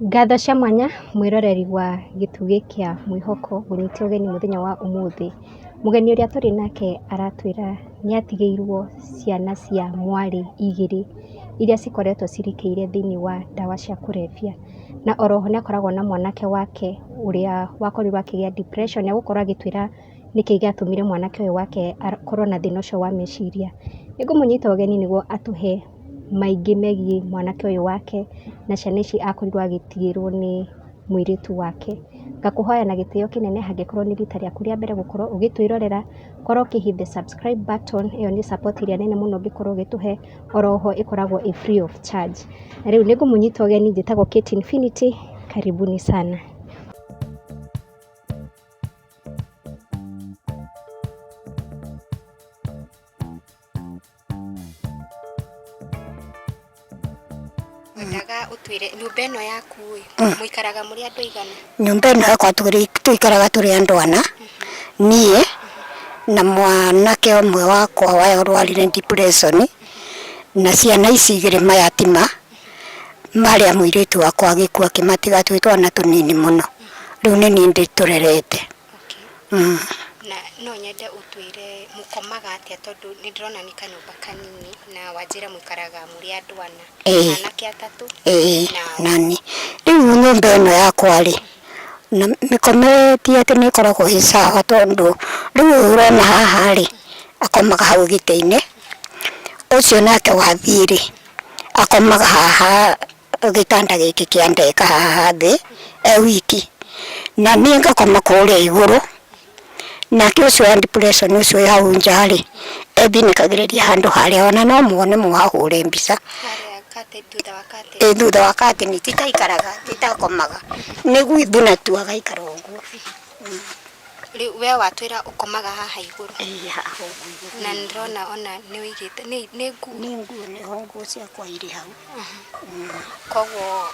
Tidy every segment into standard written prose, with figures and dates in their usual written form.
Ngatho cia mwanya mwĩroreri wa gĩtugĩ kĩa mwĩhoko ngũnyite ũgeni mũthenya wa ũmũthĩ. Mũgeni ũrĩa tũrĩ nake aratwĩra nĩ atigĩirwo ciana cia mwarĩ igĩrĩ iria cikoretwo cirikĩire thĩinĩ wa ndawa cia kũrebia. Na oroho nĩ akoragwo na mwanake wake ũrĩa wakorirwo akĩgĩa depression, nĩ egũkorwo agĩtwĩra nĩkĩ gĩatũmire mwanake ũyũ wake akorwo na thĩna ũcio wa meciria. Nĩ ngũmũnyita ũgeni nĩguo atũhe maingĩ megiĩ mwanake ũyũ wake na ciana ici akorirwo agĩtigĩrwo nĩ mũirĩtu wake. Ngakũhoya na gĩtĩo kĩnene angĩkorwo nĩ rita rĩaku rĩa mbere gũkorwo ũgĩtwĩrorera, korwo ũkĩ hit the subscribe button, ĩyo nĩ support ĩrĩa nene mũno ũngĩkorwo ũgĩtũhe, oroho ĩkoragwo ĩ free of charge. Na rĩu nĩ ngũmũnyita ũgeni, njĩtagwo Kate Infinity, karibuni sana. Ngwendaga ũtwĩre nyũmba ĩno yaku ĩ, mũikaraga mũrĩ andũ aigana? Nyũmba ĩno yakwa tũikaraga tũrĩ andũ ana, niĩ na mwanake ũmwe wakwa warwarire depression, na ciana ici igĩrĩ mayatima, marĩ a mũirĩtu wakwa agĩkua akĩmatiga twĩ twana tũnini mũno, rĩu nĩ niĩ ndĩtũrerete. Okay. Na no nyende ũtwĩre mũkomaga atĩa tondũ nĩ ndĩrona nĩ kanyũmba kanini na wanjĩra mũikaraga mũrĩ andũ ana. Ĩĩ. Anake atatũ Ĩĩ na nani. Rĩu nyũmba ĩno yakwa rĩ, na mĩkomere ti atĩ nĩ ĩkoragwo ĩ sawa tondũ rĩu ũyũ ũrona haha rĩ, akomaga hau gĩtĩ-inĩ, ũcio nake wathiĩ rĩ, akomaga haha gĩtanda gĩkĩ kĩa ndeka haha thĩ e wiki, na niĩ ngakoma kũrĩa igũrũ, nake ũcio wa depression ũcio wĩ hau nja rĩ, ethinĩkagĩrĩria handũ harĩa ona no muone mũhahũre mbica. Harĩa curtain, thutha wa curtain. Ĩ thutha wa curtain ti ta aikaraga, ti ta akomaga, nĩ gwĩthuna tu agaikara ũguo. Rĩu we watwĩra ũkomaga haha igũrũ. Ĩĩ haha ũguo igũrũ. Na nĩndĩrona ona nĩ ũigĩte, nĩ nĩ nguo? Nĩ nguo, nĩho nguo ciakwa irĩ hau. Koguo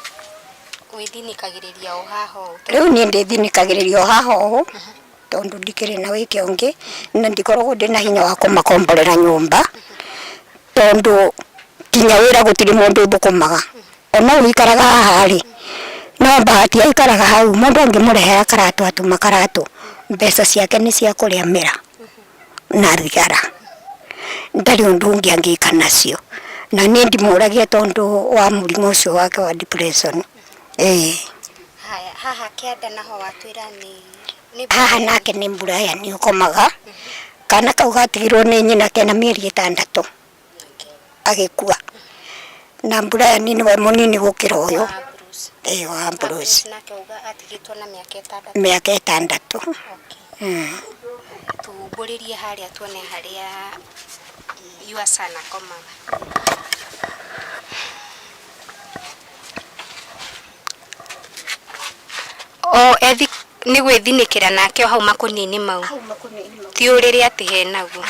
wĩthinĩkagĩrĩria o haha ũũ? Rĩu niĩ ndĩthinĩkagĩrĩria o haha ũũ, tondũ ndikĩrĩ na wĩke ũngĩ, na ndikoragwo ndĩna hinya wa kũmakomborera nyũmba, tondũ nginya wĩra gũtirĩ mũndũ ũthũkũmaga. Ona ũyũ ũikaraga haha rĩ, no bahati aikaraga hau, mũndũ angĩmũrehera karatũ atuma karatũ, mbeca ciake nĩ cia kũrĩa mĩraa na thigara, ndarĩ ũndũ ũngĩ angĩka nacio. Na niĩ ndimũragia tondũ wa mũrimũ ũcio wake wa depression, ĩĩ. Haya, haha kĩanda naho watwĩra nĩ Haha nake nĩ Brian ũkomaga, kana kau gatigirwo nĩ nyina kena mĩeri ĩtandatũ. Agĩkua. Na Brian nĩwe mũnini gũkĩra ũyũ. Ĩĩ wa Bruce. Mĩaka ĩtandatũ. Tumbũrĩrie harĩa tuone harĩa your son akomaga. O ethi nĩ gwĩthinĩkĩra nake o hau makũnia-inĩ mau. Ti ũrĩrĩ atĩ henaguo.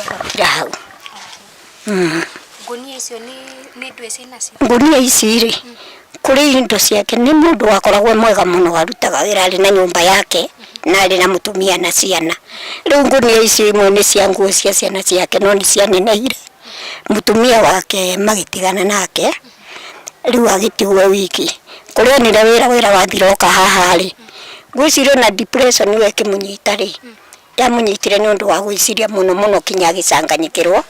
Agakira hau. Ngũnia icio nĩ nĩ ndwĩ ciĩnacio? Ngũnia ici rĩ, kũrĩ indo ciake, nĩ mũndũ wakoragwo e mwega mũno, arutaga wĩra arĩ na nyũmba yake, na arĩ na mũtumia na ciana. Rĩu ngũnia icio imwe nĩ cia nguo cia ciana ciake no nĩ cianenehire. Mũtumia wake magĩtigana nake, rĩu agĩtigwo e wiki. Kũrĩa onire wĩra, wĩra wathira oka haha rĩ, ngwĩciria ona depression ĩyo ĩkĩmũnyita rĩ, yamũnyitire nĩ ũndũ wa gwĩciria mũno mũno nginya agĩcanganyikĩrwo,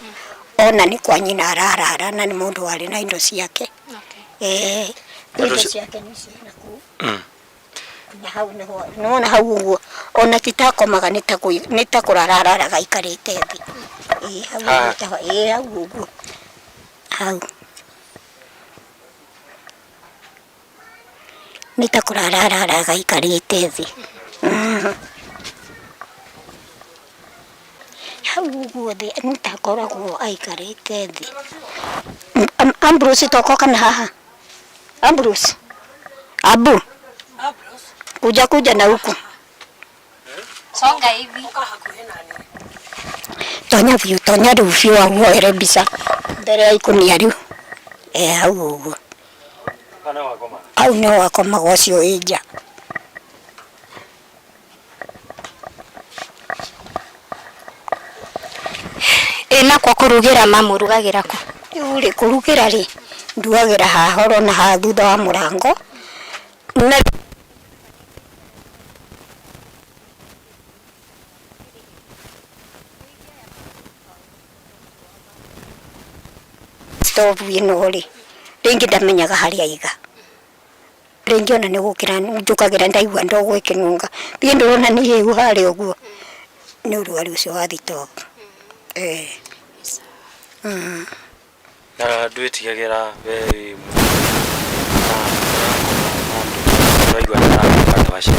ona nĩ kwa nyina ararara na nĩ mũndũ warĩ na indo ciake. Ĩĩ, indo ciake nĩ icio nakũu. Na hau nĩho nĩwona hau ũguo ona ti ta akomaga nĩ ta kũrara araraga aikarĩte thĩ. Ĩĩ hau ũguo ta ĩĩ hau ũguo hau. Nĩ ta kũrara araraga aikarĩte thĩ. Hau ũguo thĩ nĩ ta akoragwo aikarĩte thĩ. Ambrose toka kana haha. Ambrose. Abu. Kuja kuja na huku. Songa hivi. Tonya biũ, tonya rĩu biũ hau woere mbica mbere ya ikũnia rĩu. Eh, hau ũguo. Hau nĩho akomaga ũcio wĩ nja. Ĩ nakuo kũrugĩra mamũrugagĩra kũ? Rĩu rĩ, kũrugĩra rĩ, Ndugagira haha urona haha thutha wa murango na stovu ino ri ringi ndamenyaga haria aiga. Ringi ona ni gukira njukagira ndaigua ndogo ikinunga thie ndurona ni hiu haria uguo ni uruari ucio wa thitobu. Na ndwitigagira we wi na ũraigua nĩ ndawa cia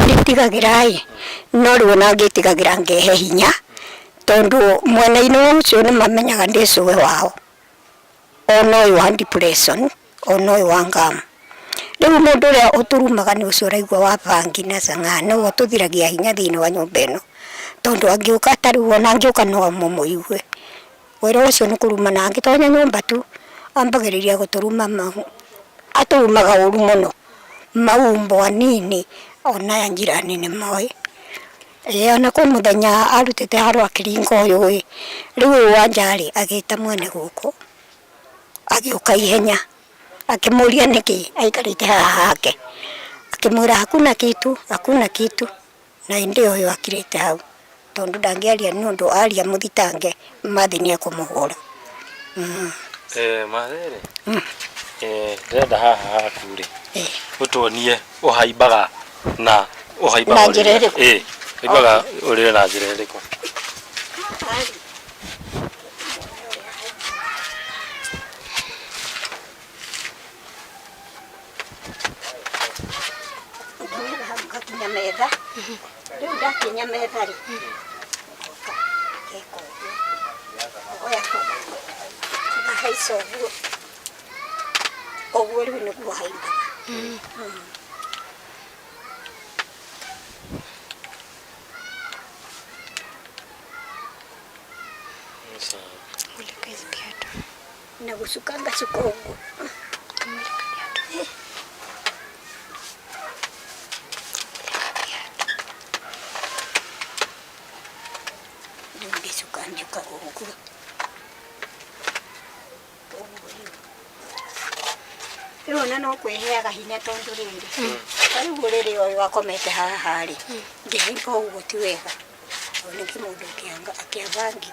Nditigagira i no riu ona ngitigagira ngehe hinya tondu mwena-ini ucio ni mamenyaga ndi cuwe wao ona uyu wa depression ona uyu wa ngamu. Riu mundu uria uturumaga ni ucio uraigua wa bangi na cang'aa niwe ututhiragia hinya thiini wa nyumba ino tondu angiuka ta riu ona angiuka no mumuigue wira ucio ni kuruma na angitonya nyumba tu ambagiriria guturuma aturumaga uru muno maumbo anini ona ya njirani ni moi. Ona kwi muthenya arutite haro akiringa uyu i riu uyu wa njari agita mwene guku agiuka ihenya akimuria niki aikarite haha hake akimwira hakuna kitu hakuna kitu na indi uyu akirite hau tondu ndangiaria ni undu aria muthitange mathi ni ekumuhura. Mathere ndĩrenda haha haku rĩ ũtuonie ũhaimbaga na ũhaimbaga na njĩra ĩrĩkũ? Ũhaimbaga ũrĩrĩ na njĩra ĩrĩkũ? Ngakinya metha riu ndakinya metha ri ngoka ngeka ũguo ngoya kũgũrũ ngahaica ũguo ũguo riu nĩguo haimbaga. Mulika hizi viatu. Na gucuka ngacuka ũguo. Mulika viatu. Mulika viatu. Rĩu ngĩcuka njukaga ũguo. Ũguo rĩu. Rĩu ona no kwĩheaga hinya tondu rĩrĩ ta rĩu ũrĩrĩ ũyũ akomete haha rĩ ngĩhaimba ũguo ti wega tondũ nĩkĩ mũndũ akĩa bangi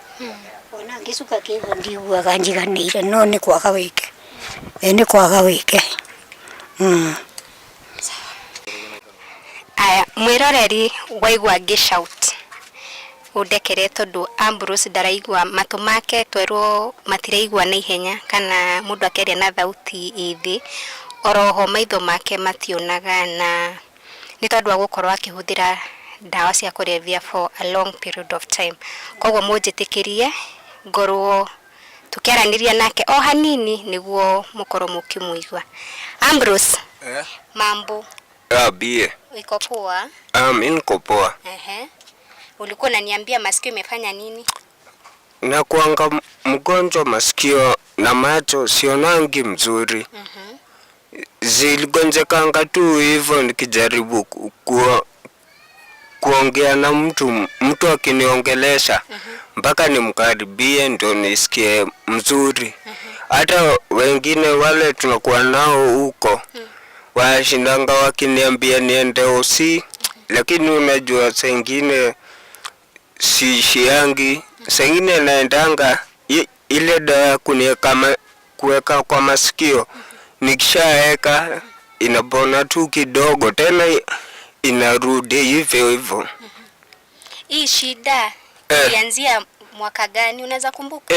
ona ngĩcuka kĩguo ndiguaga njiganĩire no nĩ kwaga wĩke nĩ kwaga wĩke. Aya mwiroreri waigua ngĩ-shout undekere tondu Ambrose ndaraigua matu make twerwo matiraigua na ihenya kana mundu akiaria na thauti ĩ thĩ oroho maitho make mationaga na ni tondu wa gukorwo akihuthira ndawa cia kũrebia for a long period of time. Koguo munjitikirie ngorwo tukiaraniria nake o hanini niguo mukorwo mukimuigua. Ambrose, mambo? Bie. Iko poa? Mimi niko poa. Ehe. Ulikuwa unaniambia masikio imefanya nini? Na kuanga mgonjwa masikio na macho sionangi mzuri. Ziligonjekanga tu hivyo nikijaribu kuongea na mtu, mtu akiniongelesha mpaka nimkaribie ndo nisikie mzuri. Hata wengine wale tunakuwa nao huko washindanga wakiniambia niende osi, lakini unajua sengine siishiangi, sengine naendanga ile dawa kuniweka kuweka kwa masikio, nikishaeka inapona tu kidogo tena inarudi hivyo hivyo. Hii shida ilianzia mwaka gani unaweza kumbuka?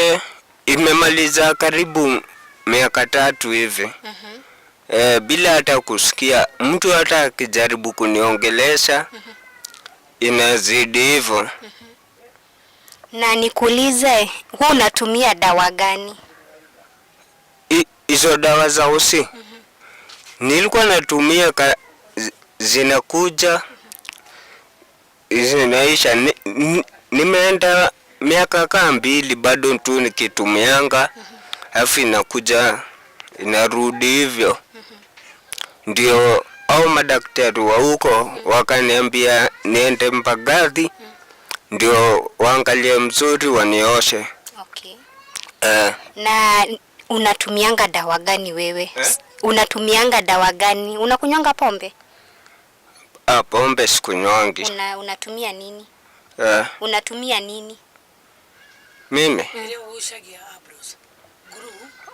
Imemaliza karibu miaka 3 hivi. Bila hata kusikia mtu hata akijaribu kuniongelesha inazidi hivyo. Na nikuulize, huu unatumia dawa gani? Hizo dawa za usi nilikuwa natumia zinakuja zinaisha. Nimeenda miaka kama 2 bado tu nikitumianga, alafu inakuja inarudi hivyo. Ndio au madaktari wa huko wakaniambia niende Mbagathi ndio waangalie mzuri wanioshe. Okay. Na Unatumianga dawa gani wewe? Eh? Unatumianga dawa gani? Unakunywanga pombe? Ah, pombe sikunywangi. Unatumia nini? Eh, Unatumia nini? Mimi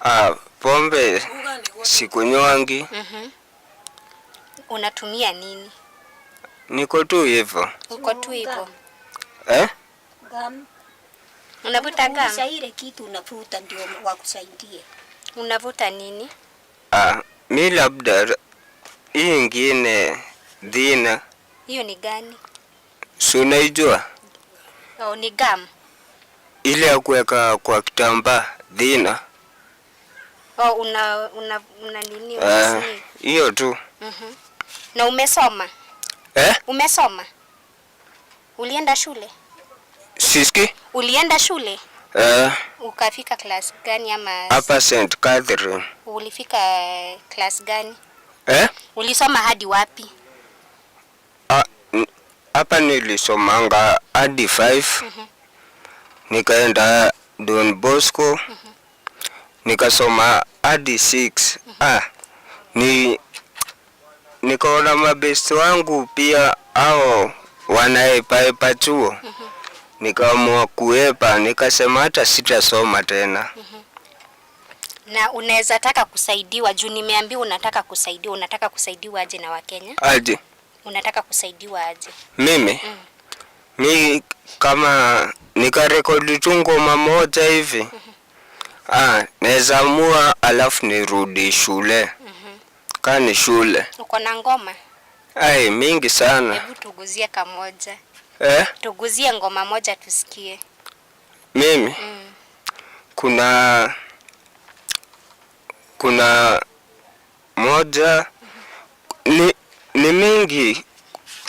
ah, pombe sikunywangi. Unatumia nini? Niko tu hivyo. Uko tu hivyo. Eh? Unavuta gum? Ile kitu unavuta ndio wakusaidie. Unavuta nini? Ah, mi labda hii ingine dhina. Hiyo ni gani? Si unaijua? Oh, ni gum. Ile ya kuweka kwa kitambaa dhina. Oh, una nini? Eh, Unasini? hiyo tu. Na umesoma? Eh? Umesoma? Ulienda shule? Siski? Ulienda shule? Eh, Ukafika class gani ama hapa St. Catherine. ulifika class gani? Eh? Ulisoma hadi wapi? Ah, hapa nilisomanga hadi 5. Nikaenda Don Bosco. Nikasoma hadi 6. Ah, ni nikaona mabesti wangu pia hao wanaepaepa chuo. Nikaamua kuepa, nikasema hata sitasoma tena. Na unaweza taka kusaidiwa juu nimeambiwa unataka kusaidiwa. Unataka kusaidiwa aje na Wakenya? Aje Unataka kusaidiwa aje? mimi mi kama nikarekodi tu ngoma moja hivi, ah, naweza amua alafu nirudi shule. Kaa ni shule. Uko na ngoma? Ai, mingi sana. Hebu tuguzie kamoja. Eh? Tuguzie ngoma moja tusikie. Mimi kuna moja ni mingi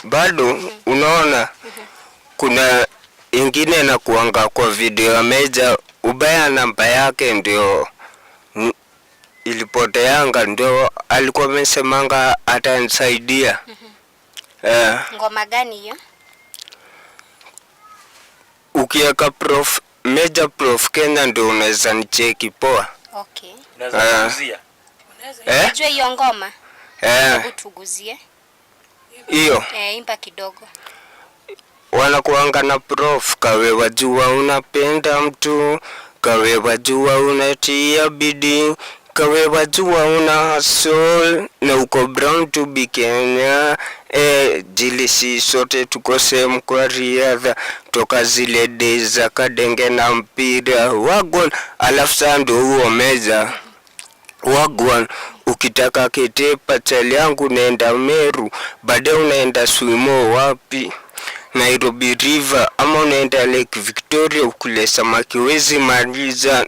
bado, unaona. Kuna ingine na kuanga kwa video ya Meja ubaya, namba yake ndio ilipoteanga, ndio alikuwa amesemanga atanisaidia. Eh, Ngoma gani hiyo? Ukiweka Prof Meja Prof Kenya ndio unaweza nicheki poa. Okay. Unaweza Ah. kuguzia? Eh? Unajua hiyo ngoma? Eh, Hebu tuguzie. hiyo Eh, imba kidogo. Wanakuanga na prof kawe wajua unapenda mtu, kawe wajua unatia bidii, kawe wajua una hustle na uko brown to be Kenya. Eh, jilisi sote tuko sehemu kwa riadha toka zile days za kadenge na mpira wagwan, alafu saa ndio huo meza wagwan. Ukitaka ketepa chali yangu unaenda Meru, baadaye unaenda swimo wapi, Nairobi River, ama unaenda Lake Victoria ukule samaki wezi maliza.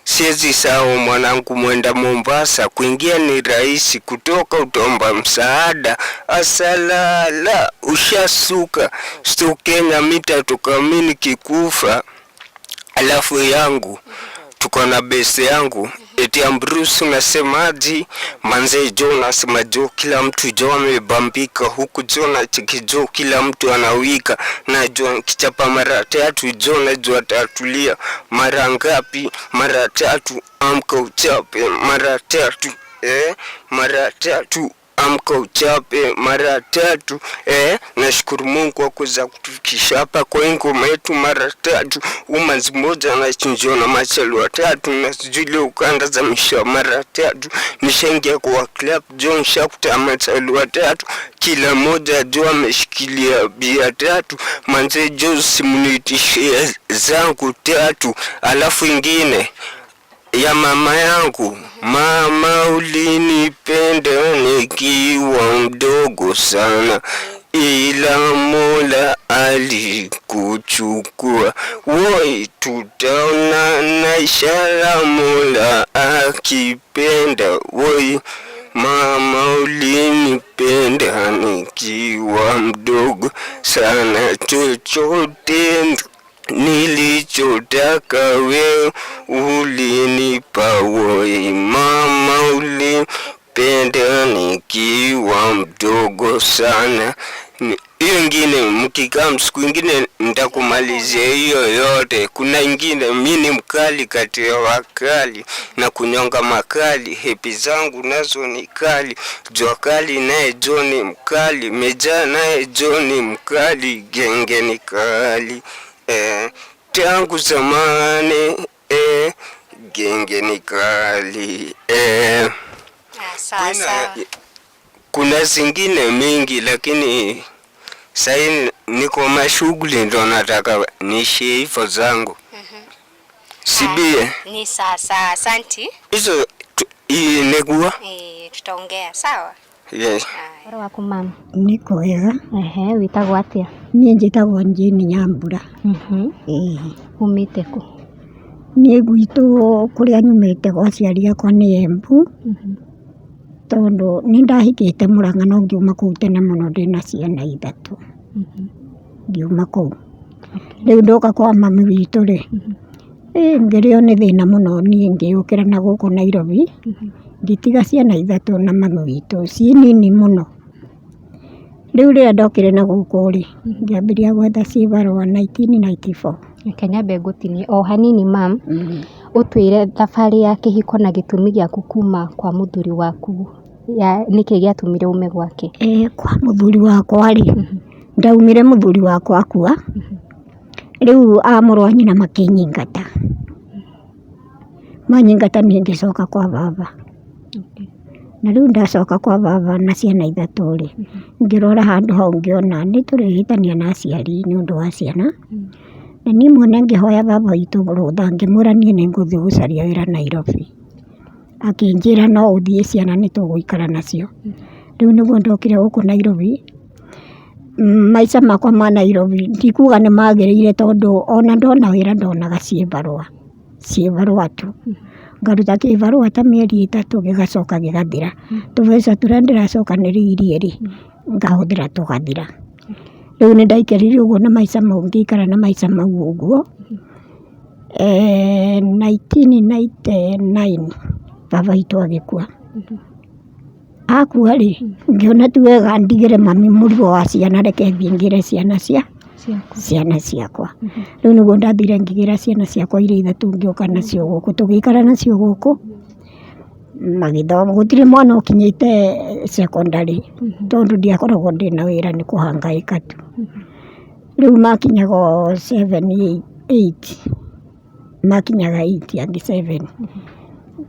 Siwezi sahau mwanangu mwenda Mombasa, kuingia ni rahisi, kutoka utaomba msaada. Asalala ushasuka sto Kenya mita toka mimi nikikufa. Alafu yangu tuko na base yangu eti Ambrose, unasemaji manze jo, unasema jo, kila mtu jo amebambika huku jo na chiki jo, kila mtu anawika na jo, kichapa mara tatu jo, najua tatulia mara ngapi? Mara tatu, amka uchape mara tatu, eh, mara tatu, amka uchape mara tatu. Eh, nashukuru Mungu kwa kuweza kutufikisha hapa kwa hii ngoma yetu mara tatu. Umanzi mmoja anachinjiwa na machali watatu, na sijui leo ukanda za misha mara tatu. Nishaingia kwa club jo, nishakuta machali watatu, kila mmoja jo ameshikilia bia tatu. Manze jo, simunitishie zangu tatu, alafu ingine ya mama yangu. Mama ulinipenda nikiwa mdogo sana, ila Mola alikuchukua. Woi, tutaonana ishara Mola akipenda. Woi, mama ulinipenda nikiwa mdogo sana, chochote nilichotaka we ulinipa. Woi, mama ulinipenda nikiwa mdogo sana. Hiyo ingine mkikam siku ingine nitakumalizia hiyo yote. Kuna ingine mi ni mkali kati ya wakali na kunyonga makali, hepi zangu nazo ni kali, jua kali naye jo ni mkali, meja naye jo ni mkali, genge ni kali eh, tangu zamani eh, genge ni kali eh. Ah, sawa sawa. Kuna zingine mingi lakini sahii niko mashughuli, ndo nataka niishie hivyo zangu. Sibie Ni sawa sawa, asanti. hizo hii negua Eh, tutaongea sawa. yes. Ũhoro waku mam? Nĩ kwega. Ehe, wĩtagwo atĩa? Niĩ njĩtagwo Jane Nyambura. Ĩĩ. Umĩte kũ? Niĩ gwitũ kũrĩa nyumĩte gwa aciari akwa nĩ Embu, tondũ nĩ ndahikĩte Mũrang'a no ngiuma kũu tene mũno ndĩna ciana ithatũ. Ngiuma kũu. Rĩu ndoka kwa mami witũ rĩ, ĩ ngĩrĩo nĩ thĩna mũno niĩ ngĩũkĩra na gũkũ Nairobi, ngĩtiga ciana ithatũ na mami witũ ciĩ nini mũno. Rĩu rĩrĩa ndokire na gũkũ rĩ, ngĩambĩrĩria gwetha cibarũa 1994. Reke nyambe ngũtinie o hanini mam, ũtwĩre thabarĩ ya kĩhiko na gĩtũmi gĩaku kuma kwa mũthuri waku ya nĩkĩ gĩatũmire ume gwake? Kwa mũthuri wakwa rĩ, ndaumire mũthuri wakwa akua, rĩu a mũrũ wa nyina makĩnyingata. Manyingata niĩ ngĩcoka kwa baba. Na rĩu ndacoka kwa baba na ciana ithatũ rĩ, ngĩrora handũ hau ngĩona nĩ tũrĩhĩtania na aciari nĩ ũndũ wa ciana. Na niĩ mwene ngĩhoya baba witũ rũtha ngĩmwĩra niĩ nĩ ngũthiĩ gũcaria wĩra Nairobi. Akĩnjĩra no ũthiĩ ciana nĩ tũgũikara nacio. Rĩu nĩguo ndokire gũkũ Nairobi. Maica makwa ma Nairobi ndikuga nĩ magĩrĩire tondũ ona ndona wĩra ndonaga ciĩbarũa, ciĩbarũa tu. Ngaruta kĩbarũa ta mĩeri ĩtatũ gĩgacoka gĩgathira. Tũbeca tũrĩa ndĩracokanĩrĩirie rĩ, ngahũthĩra tũgathira. Rĩu nĩ ndaikarire ũguo na maica mau ngĩikara na maica mau ũguo. 1999 baba witũ agĩkua. Akua rĩ, ngĩona ti wega ndigĩre mami mũrigo wa ciana reke thiĩ ngĩre ciana cia ciana ciakwa. Rĩu nĩguo ndathire ngĩgĩra ciana ciakwa iria ithatũ ngĩũka nacio gũkũ, tũgĩikara nacio gũkũ magĩthoma. Gũtirĩ mwana ũkinyĩte secondary tondũ ndiakoragwo ndĩna wĩra nĩ kũhangaĩka tu. Rĩu makinyaga o seven eight, makinyaga eight angĩ seven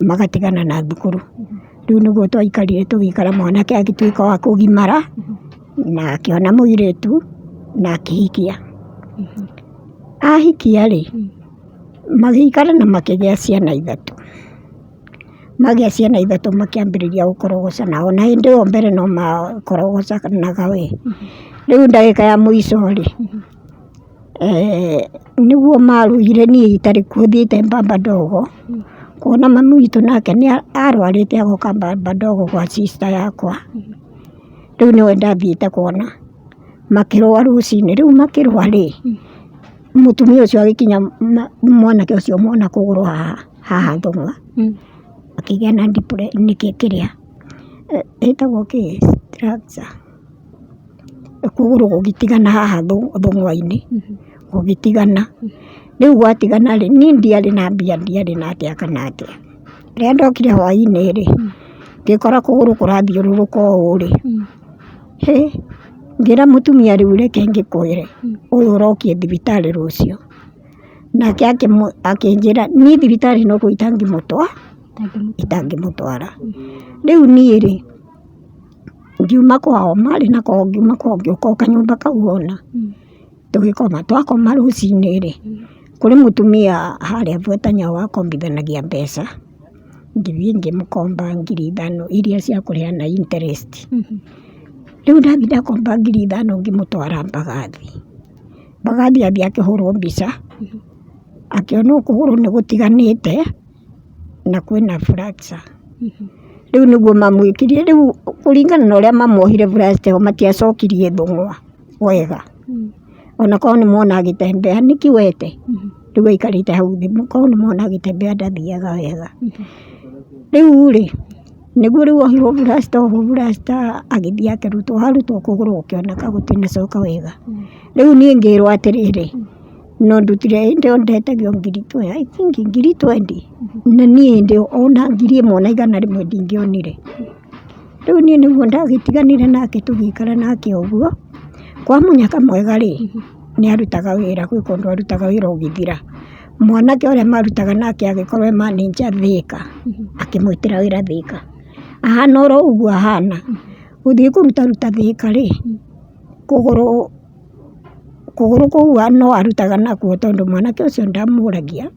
magatigana na thukuru. Rĩu nĩguo twaikarire tũgĩikara mwanake agĩtuĩka wa kũgimara na akĩona mũirĩtu na akĩhikia. Ahikia rĩ, magĩikara na makĩgĩa ciana ithatũ. Magĩa ciana ithatũ makĩambĩrĩria gũkorogocana ona hĩndĩ ĩyo mbere no makorogocanaga we. Rĩu ndagĩka ya mũico rĩ, nĩguo marũire niĩ itarĩ kuo thiĩte mbamba ndogo, kuona mami witũ nake nĩ arwarĩte agoka mbamba ndogo gwa sister yakwa. Rĩu nĩwe ndathiĩte kuona. Makĩrũa rũcinĩ, rĩu makĩrũa rĩ, mũtumia ũcio agĩkinya mwanake ũcio mona kũgũrũ haha haha thũng'wa. Akĩgĩa na nĩkĩ kĩrĩa ĩtagwo kĩ structure. Kũgũrũ gũgĩtigana haha thũng'wa-inĩ, gũgĩtigana. Rĩu gwatigana rĩ, niĩ ndiarĩ na mbia ndiarĩ na atĩa kana atĩa. Rĩrĩa ndokire hwainĩ rĩ, ngĩkora kũgũrũ kũrathiũrũrũka ũũ rĩ, hĩ, ngĩra mũtumia rĩu reke ngĩkwĩre, ũyũ ũrokie thibitarĩ rũciũ. Nake akĩnjĩra niĩ thibitarĩ nokuo itangĩmũtwara, itangĩmũtwara. Rĩu niĩ rĩ, ngiuma kwao, marĩ na kwao, ngiuma kwao ngĩũka o kanyũmba kau wona. Tũgĩkoma, twakoma rũcinĩ rĩ, kũrĩ mũtumia harĩa Buetanya wakombithanagia mbeca. Ngĩthiĩ ngĩmũkomba 5,000 iria cia kũrĩha na interest. Rĩu ndathiĩ ndakomba 5,000 ngĩmũtwara Mbagathi. Mbagathi athiĩ akĩhũrwo mbica, akĩonwo kũgũrũ nĩ gũtiganĩte na kwĩna fracture. Rĩu nĩguo mamwĩkirie, rĩu kũringana na ũrĩa mamuohire plaster ĩyo matiacokirie thũng'wa wega. Ona korwo nĩ mona agĩtembea nĩ kiwete, rĩu aikarĩte hau thĩ, korwo nĩ mona agĩtembea ndathiaga wega. Rĩu rĩ, Nĩguo rĩu ohirwo buracita ohwo buracita agĩthiĩ akĩrutwo, arutwo kũgũrũ gũkĩoneka gũtinacoka wega. Rĩu niĩ ngĩrwo atĩrĩrĩ, no ndutire hĩndĩ ĩyo ndetagio ngiri I think ngiri 20 na niĩ hĩndĩ ĩyo ona 1100 ndingĩonire. Rĩu niĩ nĩguo ndagĩtiganire nake tũgĩikara nake ũguo, kwa mũnyaka mwega rĩ, nĩ arutaga wĩra gwĩ kũndũ arutaga wĩra ũgĩthira. Mwanake ũrĩa marutaga nake agĩkorwo e manager Thĩka, akĩmwĩtĩra wĩra Thĩka. Ahana oro ũguo ahana, gũthiĩ kũrutaruta Thĩka rĩ, kũgũrũ kũgũrũ kũu no arutaga nakuo tondũ mwanake ũcio ndamũragia,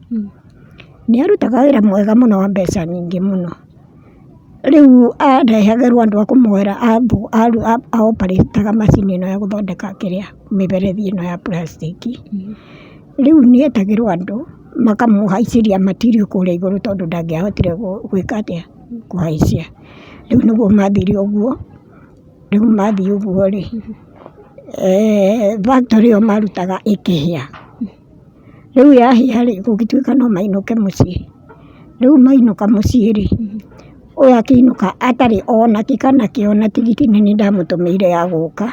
nĩ arutaga wĩra mwega mũno wa mbeca nyingĩ mũno. Rĩu arehagĩrwo andũ a kũmuoera a operate macini ĩno ya gũthondeka kĩrĩa mĩberethi ĩno ya plastic. Rĩu nĩ etagĩrwo andũ makamũhaicĩria material kũrĩa igũrũ tondũ ndangĩahotire gwĩka atĩa, kũhaicia. Rĩu nĩguo mathire ũguo, rĩu mathiĩ ũguo rĩ, factory ĩyo marutaga ĩkĩhĩa. Rĩu yahĩa rĩ, gũgĩtuĩka no mainũke mũciĩ. Rĩu mainũka mũciĩ rĩ, ũyũ akĩinũka atarĩ ona kĩ kana kĩ ona tigiti nĩ niĩ ndamũtũmĩire ya gũka,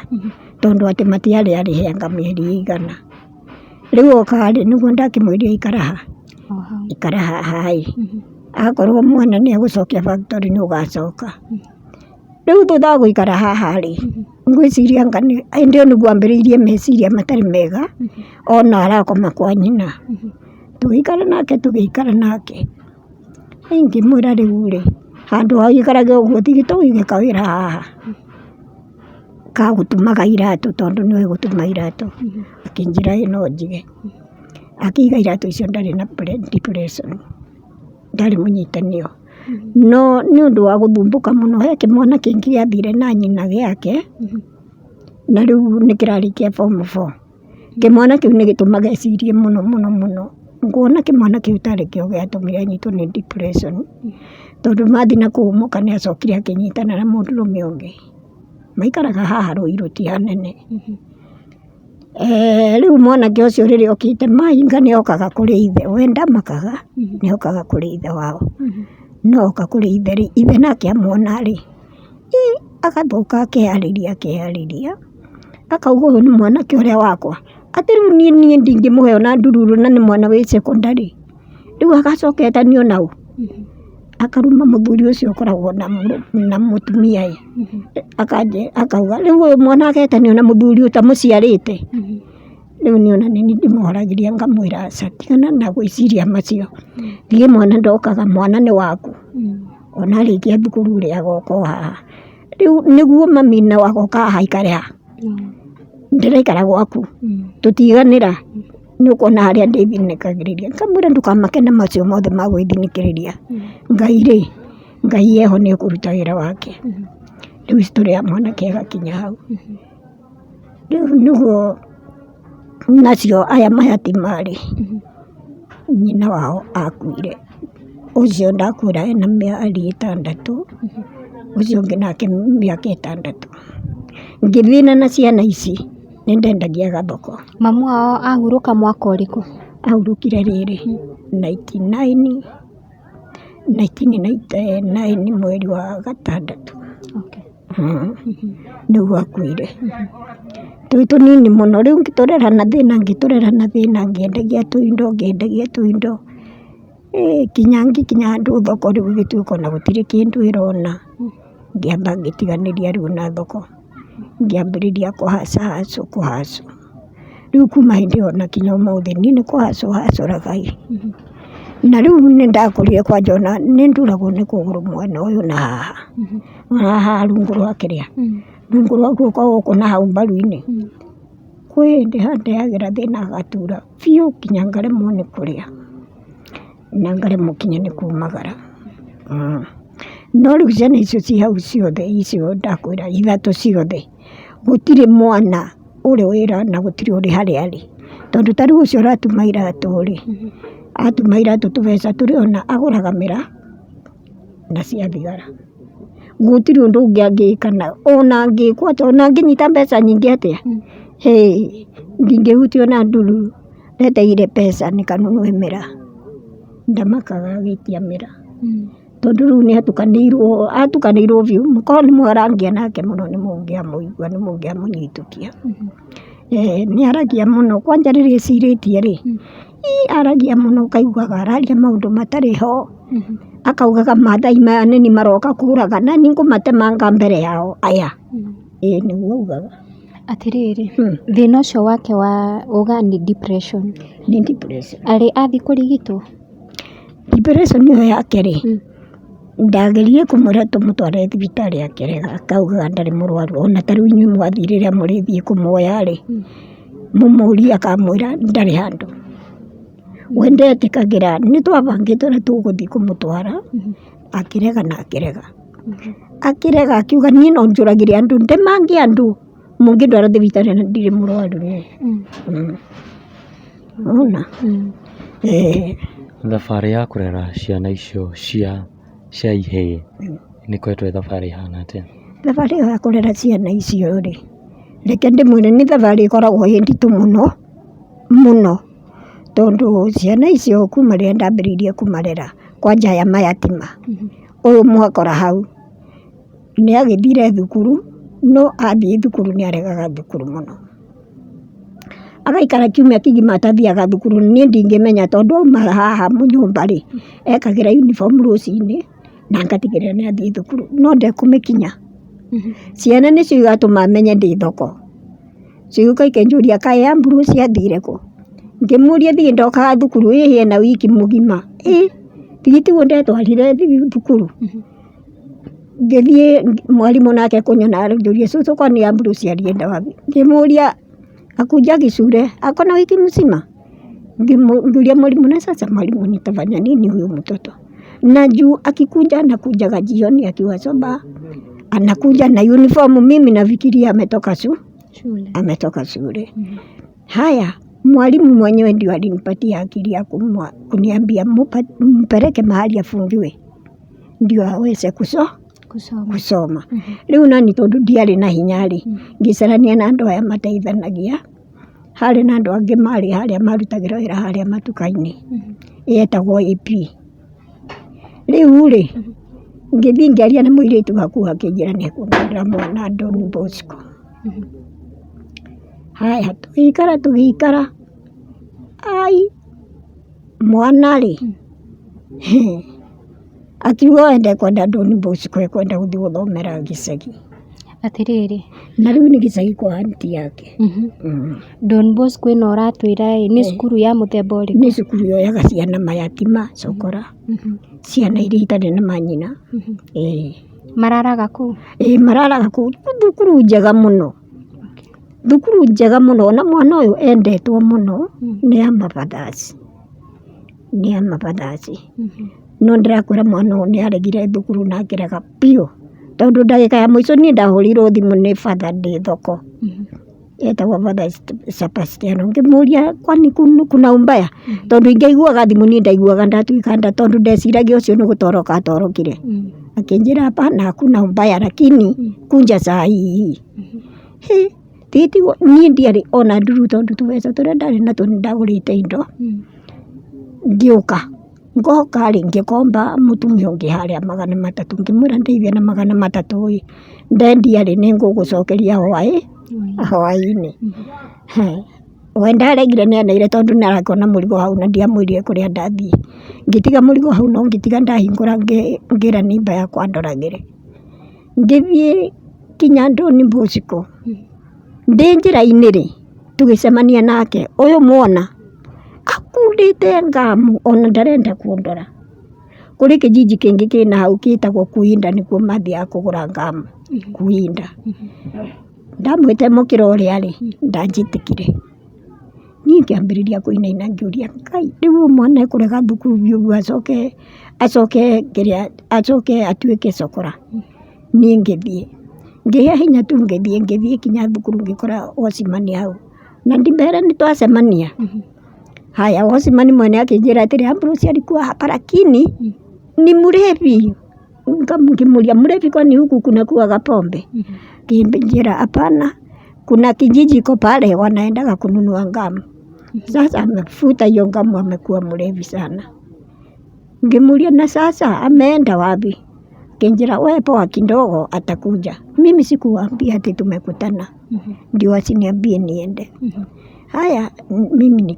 tondũ atĩ matiarĩ arĩhe anga mĩeri ĩigana. Rĩu oka rĩ, nĩguo ndakĩmwĩrire ikara ha, ikara haha ĩ, akorwo mwana nĩ egũcokia factory nĩ ũgacoka. Rĩu thutha wa gũikara haha rĩ, ngwĩciria anga hĩndĩ ĩyo nĩguo ambĩrĩirie meciria matarĩ mega, ona arakoma kwa nyina. Tũgĩikara nake tũgĩikara nake, ngĩmwĩra rĩu rĩ, handũ ha ũikarage ũguo tiga tũige kawĩra haha ka gũtumaga iratũ tondũ nĩũĩ gũtuma iratũ. Akĩnjĩra ĩĩ no njige. Akĩiga iratũ icio ndarĩ na depression, ndarĩ mũnyitanio. No nĩ ũndũ wa gũthumbũka mũno, he kĩmwana kĩngĩ gĩathire na nyina gĩake, na rĩu nĩ kĩrarĩkia form four. Kĩmwana kĩu nĩ gĩtũmaga ecirie mũno mũno mũno. Nguona kĩmwana kĩu tarĩ kĩo gĩatũmire anyitwo nĩ depression, tondũ mathiĩ na kũu mũka nĩ acokire akĩnyitana na mũndũrũme ũngĩ. Maikaraga haha Ruiru ti hanene. Rĩu mwanake ũcio rĩrĩa okĩte mahinga nĩ okaga kũrĩ ithe, we ndamakaga, nĩ okaga kũrĩ ithe wao. No oka kũrĩ ithe rĩ, ithe nake amuona rĩ, agathũka akeyarĩria akeyarĩria, akauga ũyũ nĩ mwanake ũrĩa wakwa, atĩ rĩu niĩ niĩ ndingĩmũhe ona ndururu na nĩ mwana wĩ secondary. Rĩu agacoka etanio na ũ? Akaruma mũthuri ũcio ũkoragwo na mũtumia ĩ, akauga rĩu ũyũ mwana agetanio na mũthuri ũtamũciarĩte. Rĩu niĩ ona nĩ niĩ ndĩmũhoragĩria ngamwĩra aca tigana na gwĩciria macio, thiĩ mwana ndokaga mwana nĩ waku, ona arĩkia thukuru rĩ agoka o haha. Rĩu nĩguo mami no agoka haha aikare haha, ndĩraikara gwaku, tũtiganĩra, nĩ ũkuona harĩa ndĩthinĩkagĩrĩria. Ngamwĩra ndũkamake na macio mothe ma gwĩthinĩkĩrĩria, Ngai rĩ, Ngai eho nĩ ekũruta wĩra wake. Rĩu story ya mwanake ĩgakinya hau. Rĩu nĩguo nacio aya mayatima rĩ, nyina wao akuire, ũcio ndakwĩra ena mĩeri ĩtandatũ, ũcio ũngĩ nake mĩaka ĩtandatũ. Ngĩthĩna na ciana ici, nĩ ndendagia gathoko. Mamu wao ahurũka mwaka ũrĩkũ? Ahurũkire rĩrĩ, 99, 1999 mweri wa gatandatũ. Nĩguo akuire. Twĩ tũnini mũno, rĩu ngĩtũrera na thĩna ngĩtũrera na thĩna, ngĩendagia tũindo ngĩendagia tũindo, kinya ngĩkinya handũ thoko rĩu ĩgĩtuĩka ona gũtirĩ kĩndũ ĩrona, ngĩamba ngĩtiganĩria rĩu na thoko, ngĩambĩrĩria kũ hustle hustle kũ hustle. Rĩu kuma hĩndĩ ĩyo na kinya ũmũthĩ niĩ nĩ kũ hustle hustler ga ĩ. Na rĩu nĩ ndakũrire kwanja ona nĩ nduragwo nĩ kũgũrũ mwena ũyũ na haha, haha rungu rwa kĩrĩa, rungu rwa guoko gũkũ na hau mbaru-inĩ. Kwĩ hĩndĩ handehagĩra thĩna hagatura biũ nginya ngaremwo nĩ kũrĩa, na ngaremwo nginya nĩ kumagara. No rĩu ciana icio ciĩ hau ciothe icio ndakwĩra ithatũ ciothe, gũtirĩ mwana ũrĩ wĩra na gũtirĩ ũrĩ harĩa arĩ. Tondũ ta rĩu ũcio ũratuma iratũ rĩ, atuma iratũ tũbeca tũrĩa ona agũraga mĩraa na cia thigara. Gũtirĩ ũndũ ũngĩ angĩka ona angĩkwo atĩa ona angĩnyita mbeca nyingĩ atĩa, hĩ ndingĩhutia ona ndururu. Ndetereire mbeca nĩkanunue mĩraa. Ndamakaga agĩtia mĩraa. Tondũ rĩu nĩ atukanĩirwo, atukanĩirwo biũ, korwo nĩ mwarangia nake mũno nĩ mũngĩamũigua, nĩ mũngĩamũnyitũkia. Nĩ aragia mũno, kwanja rĩrĩa ecirĩtie rĩ, aragia mũno ũkaiguaga araria maũndũ matarĩ ho, akaugaga mathai maya nĩ niĩ maroka kũraga, na niĩ ngũmatemanga mbere yao aya. Ĩĩ nĩguo augaga. Atĩrĩrĩ, thĩna ũcio wake wa uga nĩ depression. Nĩ depression. Arĩ athiĩ kũrigitwo? Depression ĩyo yake rĩ, ndageririe kũmwĩra tũmũtware thibitarĩ akĩrega, akaugaga ndarĩ mũrwaru, ona ta rĩu inyuĩ mwathiĩ rĩrĩa mũrĩthiĩ kũmuoya rĩ, mũmũrie akamwĩra ndarĩ handũ. We ndetĩkagĩra, nĩ twabangĩte ũrĩa tũgũthiĩ kũmũtwara, akĩrega na akĩrega. Akĩrega akiuga niĩ no njũragire andũ, ndemange andũ, mũngĩndwara thibitarĩ na ndirĩ mũrwaru niĩ. Wona? Thabarĩ ya kũrera ciana icio cia cia ihĩĩ nĩ ĩkoretwo ĩ thabarĩ ĩhana atĩa? Thabarĩ ĩyo ya kũrera ciana icio rĩ, reke ndĩmwĩre nĩ thabarĩ ĩkoragwo ĩ nditũ mũno, mũno. Tondũ ciana icio kuma rĩrĩa ndambĩrĩirie kũmarera, kwanja aya mayatima, ũyũ mwakora hau, nĩ agĩthire thukuru, no athiĩ thukuru nĩ aregaga thukuru mũno. Agaikara kiumia kĩgima atathiaga thukuru, niĩ ndingĩmenya tondũ auma haha nyũmba rĩ, ekagĩra uniform rũcinĩ, na ngatigĩrĩra nĩ athiĩ thukuru, no ndekũmĩkinya. Ciana nĩcio igatũma menye ndĩ thoko. Cigũka ikanjũria kaĩ Ambrose athire kũ? Ngĩmũria thiĩ ndokaga thukuru ĩhĩ ena wiki mũgima. Ĩ thiĩ tiguo ndetwarire thukuru. Ngĩthiĩ mwarimũ nake kũnyona anjũria cũcũ kwani Ambrose alienda wapi? Ngĩmũria hakujagi shule ako na wiki mzima. Ngĩũria mwarimũ na sasa mwalimu nitafanya nini huyu mtoto? Na juu akikuja anakujaga jioni akiwa sober, anakuja na uniform, mimi nafikiria ametoka Shule. ametoka shule. Haya, mwalimu mwenyewe ndio alinipatia akili ya kuniambia mpeleke mahali afungiwe ndio aweze Kusoma. kusoma. Rĩu nani tondũ ndiarĩ na hinya rĩ, ngĩcarania na andũ aya mateithanagia. Harĩ na andũ angĩ marĩ harĩa marutagĩra wĩra harĩa matuka-inĩ, yetagwo AP. Rĩu rĩ, ngĩthiĩ ngĩaria na mũirĩtu wa kũu akĩnjĩra nĩ ekũndwarĩra mwana Don Bosco. Haya, tũgĩikara tũgĩikara, ai mwana rĩ, akiuga we ndekwenda Don Bosco ekwenda gũthiĩ gũthomera gĩcagi. Atĩrĩrĩ. Na rĩu nĩ gĩcagi kwa aunty yake. Don Bosco ĩno ũratwĩra ĩ, nĩ cukuru ya mũthemba ũrĩkũ? Nĩ cukuru yoyaga ciana mayatima, cokora, ciana iria itarĩ na manyina. Ĩĩ. Mararaga kũu? Ĩĩ mararaga kũu, thukuru njega mũno. Thukuru njega mũno, na mwana ũyũ endetwo mũno nĩ amabathasi. Nĩ amabathasi. No ndĩrakwĩra mwana ũyũ nĩ aregire thukuru na akĩrega biũ. Tondũ ndagĩka ya mũico niĩ ndahũrĩirwo thimũ nĩ batha ndĩ thoko. Etagwo Father Sebastiano. Ngĩmũria kwani kuna umbaya? Tondũ ingĩaiguaga thimũ niĩ ndaiguaga ndatuĩka nda tondũ ndeciragia ũcio nĩ gũtoroka atorokire. Akĩnjĩra hapana hakuna umbaya lakini kunja saa hii. Hĩ, tiguo niĩ ndiarĩ ona nduru tondũ tũbeca tũrĩa ndarĩ natuo nĩ ndagũrĩte indo. Ngĩũka. Ngoka rĩ, ngĩkomba mũtumia ũngĩ harĩa 300, ngĩmwĩra ndeithia na 300 ĩ, ndendia rĩ nĩ ngũgũcokeria hwaĩ-inĩ. We ndaregire nĩ aneire tondũ nĩ arakĩona mũrigo hau na ndiamwĩrire kũrĩa ndathiĩ. Ngĩtiga mũrigo hau no ngĩtiga ndahingũra ngĩra neighbour yakwa andoragĩre. Ngĩthiĩ kinya Don Bosco. Ndĩ njĩra-inĩ rĩ, tũgĩcemania nake, ũyũ mwona akundĩte ngamu ona ndarenda kũndora. Kũrĩ kijiji kĩngĩ kĩna hau gĩtagwo Kuinda nĩkuo mathiaga kũgũra ngamu, Kuinda. Ndamwĩte mũkĩra ũrĩa rĩ, ndanjĩtĩkire. Niĩ ngĩambĩrĩria kũinaina ngĩũria Ngai, rĩu ũyũ mwana ekũrega thukuru biũ biũ acoke acoke kĩrĩa acoke atuĩke cokora. Niĩ ngĩthiĩ. Ngĩgĩa hinya tu ngĩthiĩ ngĩthiĩ kinya thukuru ngĩkora watchman hau. Na ndimbere nĩ twacemania. Haya, watchman mwene akĩnjĩra atĩrĩ, Ambrose alikuwa hapa lakini ni mlevi. Ngĩmũria mlevi kwani huku kuna kuwaga pombe? Akĩnjĩra hapana, kuna kijiji iko pale wanaendaga kununua ngamu. Sasa amefuta hiyo ngamu, amekuwa mlevi sana. Ngimuulia na sasa ameenda wapi? Kinjira we poa kidogo atakuja. Mimi sikuwaambia ati tumekutana, ndio asiniambie niende. Haya, mimi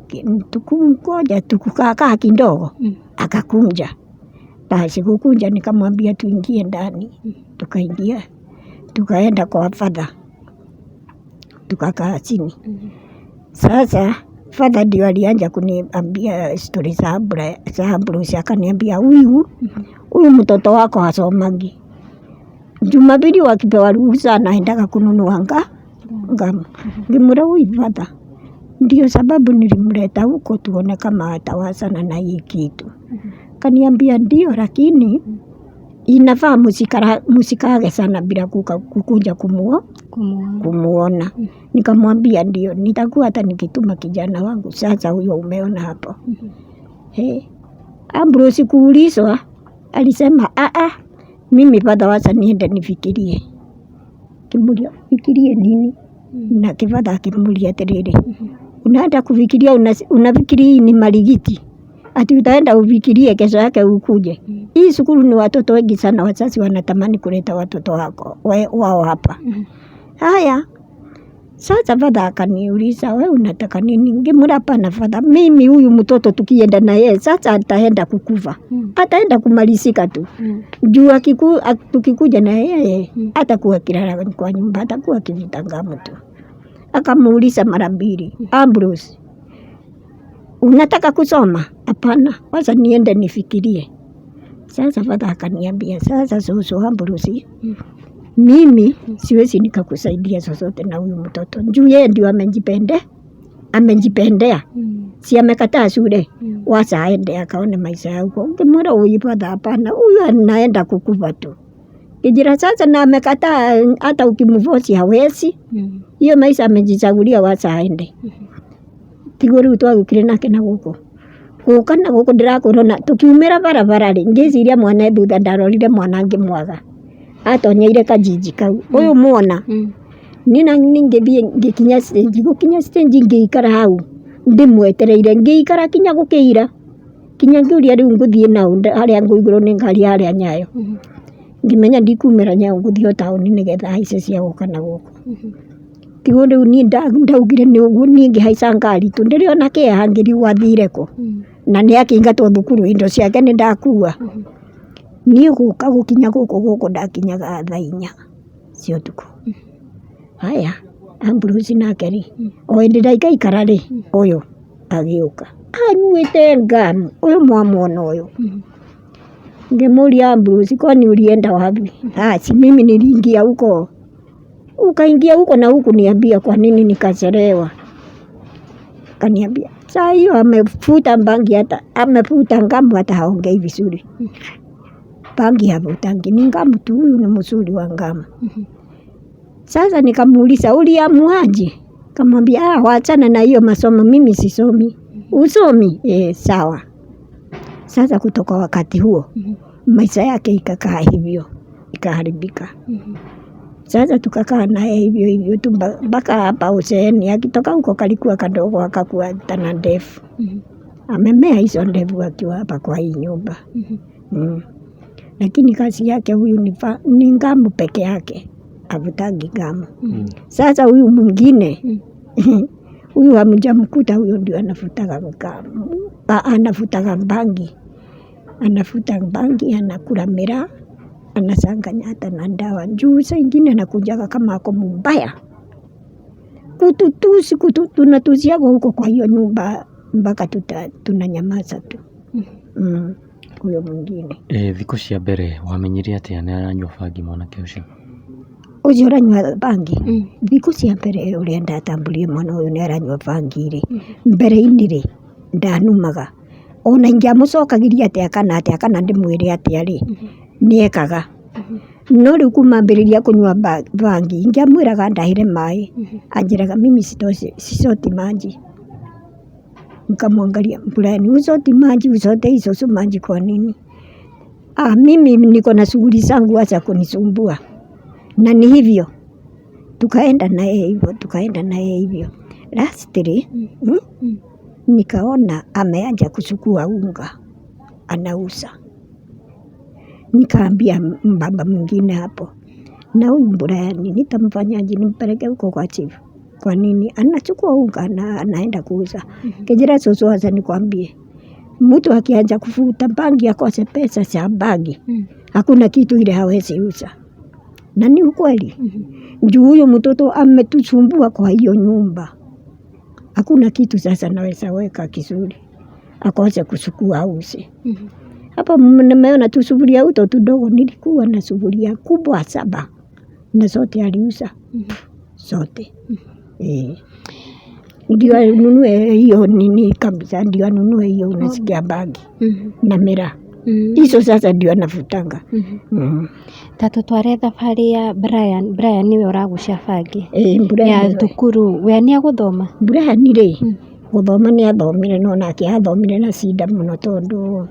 tukumgoja tukukaa kidogo, akakunja. Basi kukunja nikamwambia tuingie ndani, tukaingia, tukaenda kwa father, tukakaa chini. Sasa father ndio alianza kuniambia stori za Ambrose, akaniambia huyu huyu mtoto wako hasomangi. Jumapili wakipewa ruhusa anaendaga kununua ngamu. Ngimwira huyu father, ndio sababu nilimleta huko tuone kama atawasana na hii kitu. Kaniambia ndio, lakini inafaa musikage sana bila kukuja kumuona. Nikamwambia ndio, nitakuwa hata nikituma kijana wangu sasa huyo umeona hapo. Hey, Ambrose kuulizwa alisema a mimi father wacha niende nifikirie. Kimulia fikirie nini? Na kifatha akimulia atiriri, unaenda kufikiria, unafikiria hii ni marigiti ati utaenda ufikirie kesho yake ukuje. Hii sukuru ni watoto wengi sana, wazazi wanatamani kuleta watoto wako wao hapa. Haya, sasa father akaniuliza we unataka nini? Ngimwira hapana father, mimi huyu mtoto tukienda na yeye sasa ataenda kukufa, ataenda kumalizika tu. Juu tukikuja na yeye atakuwa kilala kwa nyumba, atakuwa akivuta ngamu tu. Akamuuliza mara mbili, Ambrose, unataka kusoma? Hapana, wacha niende nifikirie. Sasa father akaniambia, sasa susu Ambrose, mimi siwezi nikakusaidia zozote na huyu mtoto juu yeye ndio amejipendea, si amekataa shule, wacha aende akaone maisha ya huko. Ngimwira huyu father, hapana, huyu anaenda kukufa tu. Kijira sasa na amekataa, hata ukimvosi hawezi. Hiyo maisha amejichagulia, wacha aende. Tiguo riu twagĩũkire nake na gũkũ gũka na gũkũ ndĩrakwĩra ona tũkiumĩra barabara rĩ, ngĩciria mwana e thutha, ndarorire mwana ngĩmwaga atonyeire kajiji kau ũyũ mwona. Niĩ na ngĩthiĩ ngĩkinya stage, gũkinya stage ngĩikara hau ndĩmwetereire, ngĩikara kinya gũkĩira, kinya ngĩũria rĩu ngũthiĩ naũ harĩa ngũigũrwo nĩ ngari harĩa Nyayo. Ngĩmenya ndikumĩra Nyayo, ngũthiĩ o taũni nĩgetha haice cia gũka na gũkũ. Tiguo rĩu niĩ ndaugire nĩ ũguo, niĩ ngĩhaica ngari tu ndĩrĩ ona kĩeha ngĩrigwo athire kũ, na nĩ akĩingatwo thukuru, indo ciake nĩ ndakua. Niĩ gũka gũkinya gũkũ gũkũ ndakinyaga thaa 4 cia ũtukũ. Haya, Ambrose nake rĩ, o hĩndĩ ndaikaikara rĩ, ũyũ agĩũka anyuĩte ngamu, ũyũ mwamwona ũyũ. Ngĩmũria Ambrose, kwani ulienda wapi? Ah, si mimi niliingia huko. Ukaingia huko na huku niambia kwa nini nikachelewa? Kaniambia saa hiyo amefuta bangi, hata amefuta ngamu, hata haongei vizuri. Bangi havutangi, ni ngamu tu, huyu ni mzuri wa ngamu. Sasa nikamuuliza uliamuaje? Kamwambia wachana na hiyo masomo, mimi sisomi. Usomi? Sawa. Sasa kutoka wakati huo maisha yake ikakaa hivyo, ikaharibika. Sasa tukakaa naye hivyo hivyo tu mpaka hapa uzeeni. Akitoka huko kalikuwa kadogo, akakuwa tana ndefu. Amemea hizo ndevu akiwa hapa kwa hii nyumba. Lakini kazi yake huyu ni ngamu peke yake, avutangi ngamu. Sasa huyu mwingine huyu hamjamkuta, huyo ndio anavutaga ngamu, anavutaga bangi, anavuta bangi, anakula miraa, anachanganya hata na dawa. Juu saa ingine anakujaga kama ako mbaya, kututusi, tunatusiagwa huko kwa hiyo nyumba mpaka tunanyamaza tu. Huyo mwingine. Thikũ cia mbere wamenyire atĩa nĩ aranyua bangi mwanake ũcio? Ũcio ũranyua bangi? Thikũ cia mbere ũrĩa ndatamburie mwana ũyũ nĩ aranyua bangi rĩ, mbere-inĩ rĩ ndanumaga, ona ingĩamũcokagĩria atĩa kana atĩa kana ndĩmwĩre atĩa rĩ, nĩekaga. No rĩu kuma ambĩrĩria kũnyua bangi, ingĩamwĩraga ndahĩre maĩ, anjĩraga mimi sisoti maji. Nikamwangalia, Brian, usoti maji, usote hizo maji kwa nini? Ah, mimi niko na shughuli zangu, acha kunisumbua. Na ni hivyo tukaenda na yeye hivyo, tukaenda na yeye hivyo. Lastly, nikaona ameanza kuchukua unga. Anauza. Nikaambia mbaba mwingine hapo, na huyu Brian nitamfanyaje? Nimpeleke huko kwa chifu? Kwa nini anachukua unga na anaenda kuuza? Kijira cucu, acha nikwambie, mtu akianza kufuta bangi akose pesa za bangi, hakuna kitu ile hawezi uza, na ni ukweli. Juu huyo mtoto ametusumbua kwa hiyo nyumba, hakuna kitu sasa naweza weka kizuri akose kuchukua auze. Hapo nimeona tu sufuria uto tudogo, nilikuwa na sufuria kubwa saba na zote aliuza zote. Eh. Ndio anunue hiyo nini kabisa, ndio anunue hiyo unasikia bangi na miraa hizo sasa ndio anavutanga. Ta tũtware thabarĩ ya Brian. Brian nĩwe ũragucia bangi Brian ya nĩwe. Thukuru we nĩ agũthoma? Brian rĩ, gũthoma nĩ athomire, no nake athomire na cinda mũno tondũ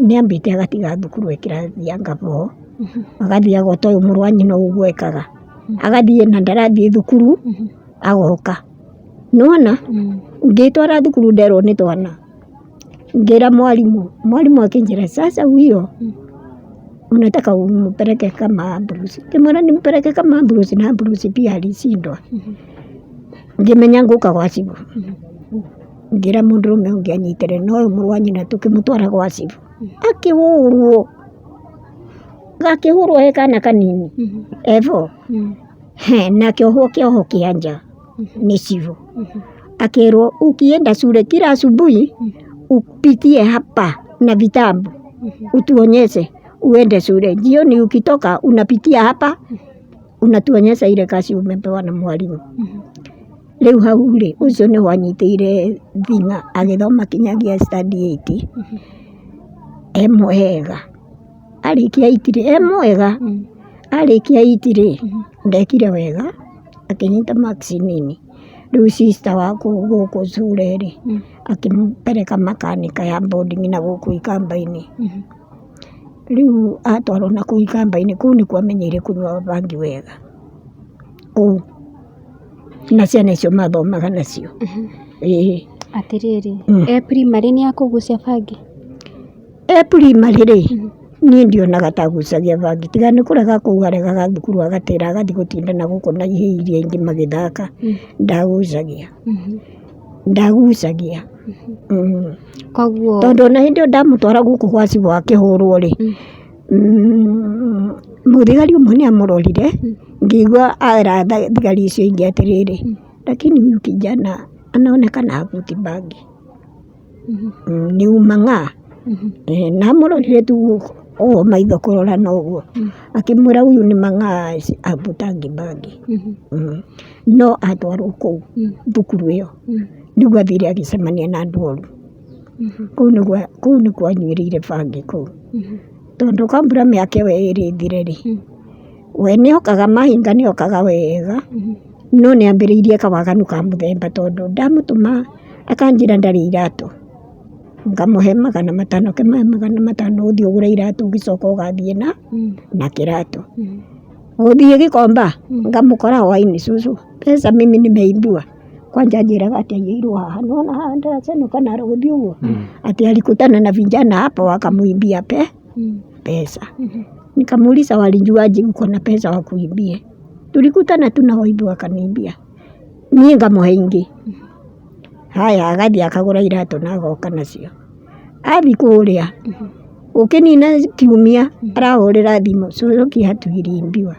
nĩ ambĩte agatiga thukuru e kĩrathi ya ngabo, agathiaga ota ũyũ mũrũ wa nyina ũguo ekaga, agathiĩ na ndarathiĩ thukuru, agoka nĩwona. Ngĩtwara thukuru nderwo nĩ twana, ngĩra mwarimũ, mwarimũ akĩnjĩra, "Sasa huyo unataka umpeleke kama Bruce?" Ngĩmwĩra nimpeleke kama Bruce, na Bruce pia alishindwa. Ngĩmenya ngũka gwa cibũ, ngĩra mũndũrũme ũngĩ anyitĩre na ũyũ mũrũ wa nyina, tũkĩmũtwara gwa cibũ, akĩhũrwo, gakĩhũrwo he kana kanini evo he, na akĩohwo kĩoho kĩa nja nĩ cibũ, akĩrwo, "Ukienda shule kila asubuhi upitie hapa na vitabu utuonyeshe uende shule. Jioni ukitoka unapitia hapa unatuonyesha ile kazi umepewa na mwalimu." Rĩu hau rĩ, ũcio nĩho anyitĩire thing'a agĩthoma kinyagia standard 8 e mwega. Arĩkia 8 rĩ, e mwega, arĩkia 8 rĩ, ndekire wega, akĩnyita marks nini. Rĩu sister wa gũkũ cure rĩ, akĩmpeleka makanika ya boarding na gũkũ Ikamba-inĩ. Rĩu atwarwo na kũu Ikamba-inĩ, kũu nĩkuo amenyeire kũnyua bangi wega kũu na ciana icio mathomaga nacio, ĩĩ. Atĩrĩrĩ, e primary nĩ akũgucia bangi? E primary rĩ, niĩ ndionaga ta agucagia bangi, tiga nĩ kũrega kũu aregaga thukuru, agatĩra agathiĩ gũtinda na gũkũ na ihĩĩ iria ingĩ magĩthaka. Ndagucagia, ndagucagia. Koguo Tondũ ona hĩndĩ ĩyo ndamũtwara gũkũ gwa cibũ akĩhũrwo rĩ, mũthigari ũmwe nĩ amũrorire, ngĩigua ara thigari icio ingĩ atĩrĩrĩ, "Lakini huyu kijana anaonekana havuti bangi, ni umang'aa." Na amũrorire tu ũguo maitho kũrora na ũguo, akĩmwĩra, "Huyu ni mang'aa, havutangi bangi." No atwarwo kũu thukuru ĩyo nĩguo athire agĩcemania na andũ oru kũu, nĩguo kũu nĩkuo anyuĩrĩire bangi kũu, tondũ kambura mĩaka ĩyo ĩrĩ ĩthire rĩ, we nĩokaga mahinga, nĩokaga wega, no nĩambĩrĩirie kawaganu ka mũthemba, tondũ ndamũtũma akanjĩra ndarĩ iratũ, ngamũhe 500, kĩmahe 500, ũthiĩ ũgũre iratũ, ũgĩcoka ũgathiĩ na kĩratũ gũthiĩ Gĩkomba, ngamũkora hwainĩ, "Cucu, pesa mimi nimeibiwa." Kwanja anjĩraga atĩ aiyĩirwo haha, nĩwona haha ndĩracenũka na gũthiĩ ũguo, atĩ alikutana na vijana hapo wakamuibia pesa. Nikamuuliza, "Walijuaje uko na pesa wakuibie?" "Tulikutana tu na waibi wakaniibia." Niĩ ngamũhe ingĩ, haya, agathiĩ akagũra iratũ na agoka nacio. Athiĩ kũrĩa ũkĩnina kiumia arahũrĩra thimũ, "Cucu, kiatu iliibiwa."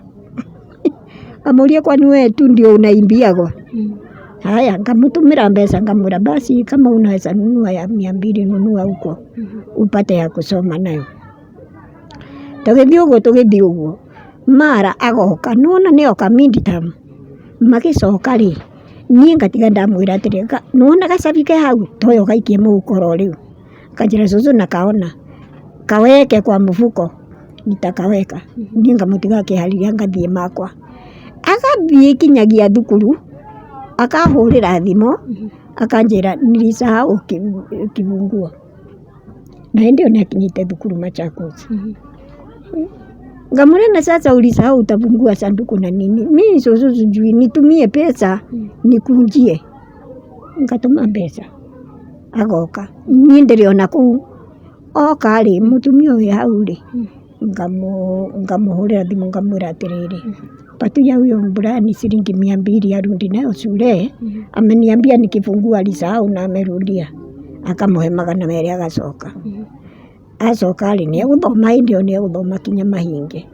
Amuria, "Kwani wewe tu ndio unaimbiagwa?" Haya, ngamũtũmĩra mbeca, ngamwĩra, "Basi kama unaweza nunua ya 200, nunua huko upate ya kusoma nayo." Tũgĩthiĩ ũguo, tũgĩthiĩ ũguo, mara agoka, nĩwona nĩoka midterm magĩcoka rĩ, niĩ ngatiga ndamwĩra atĩrĩ, "Nĩwona gacabi ke hau toyo gaikie mũhuko oro rĩu." Akanjĩra, "Cucu, nakaona, kaweke kwa mfuko, nitakaweka." Niĩ ngamũtiga akĩharĩria, ngathiĩ makwa. Agathiĩ kinyagia thukuru akahũrĩra thimũ akanjĩra, "Nilisahau kibunguo." Na hĩndĩ ĩyo nĩakinyĩte thukuru Machakos. Ngamwĩra, "Na sasa ulisahau, utafungua sanduku na nini?" "Mimi cucu sijui, nitumie pesa nikunjie." Ngatũma mbeca, agoka, niĩ ndĩrĩ ona kũu. Oka rĩ, mũtumia ũyũ wĩ hau rĩ, ngamũhũrĩra thimũ ngamwĩra atĩrĩrĩ, patia huyo mvulana shilingi 200 arudi nayo shule, ameniambia nikifungua alisahau na amerudia. Akamũhe 200 agacoka. Acoka rĩ, nĩ egũthoma hĩndĩ ĩyo nĩ egũthoma kinya mahinge.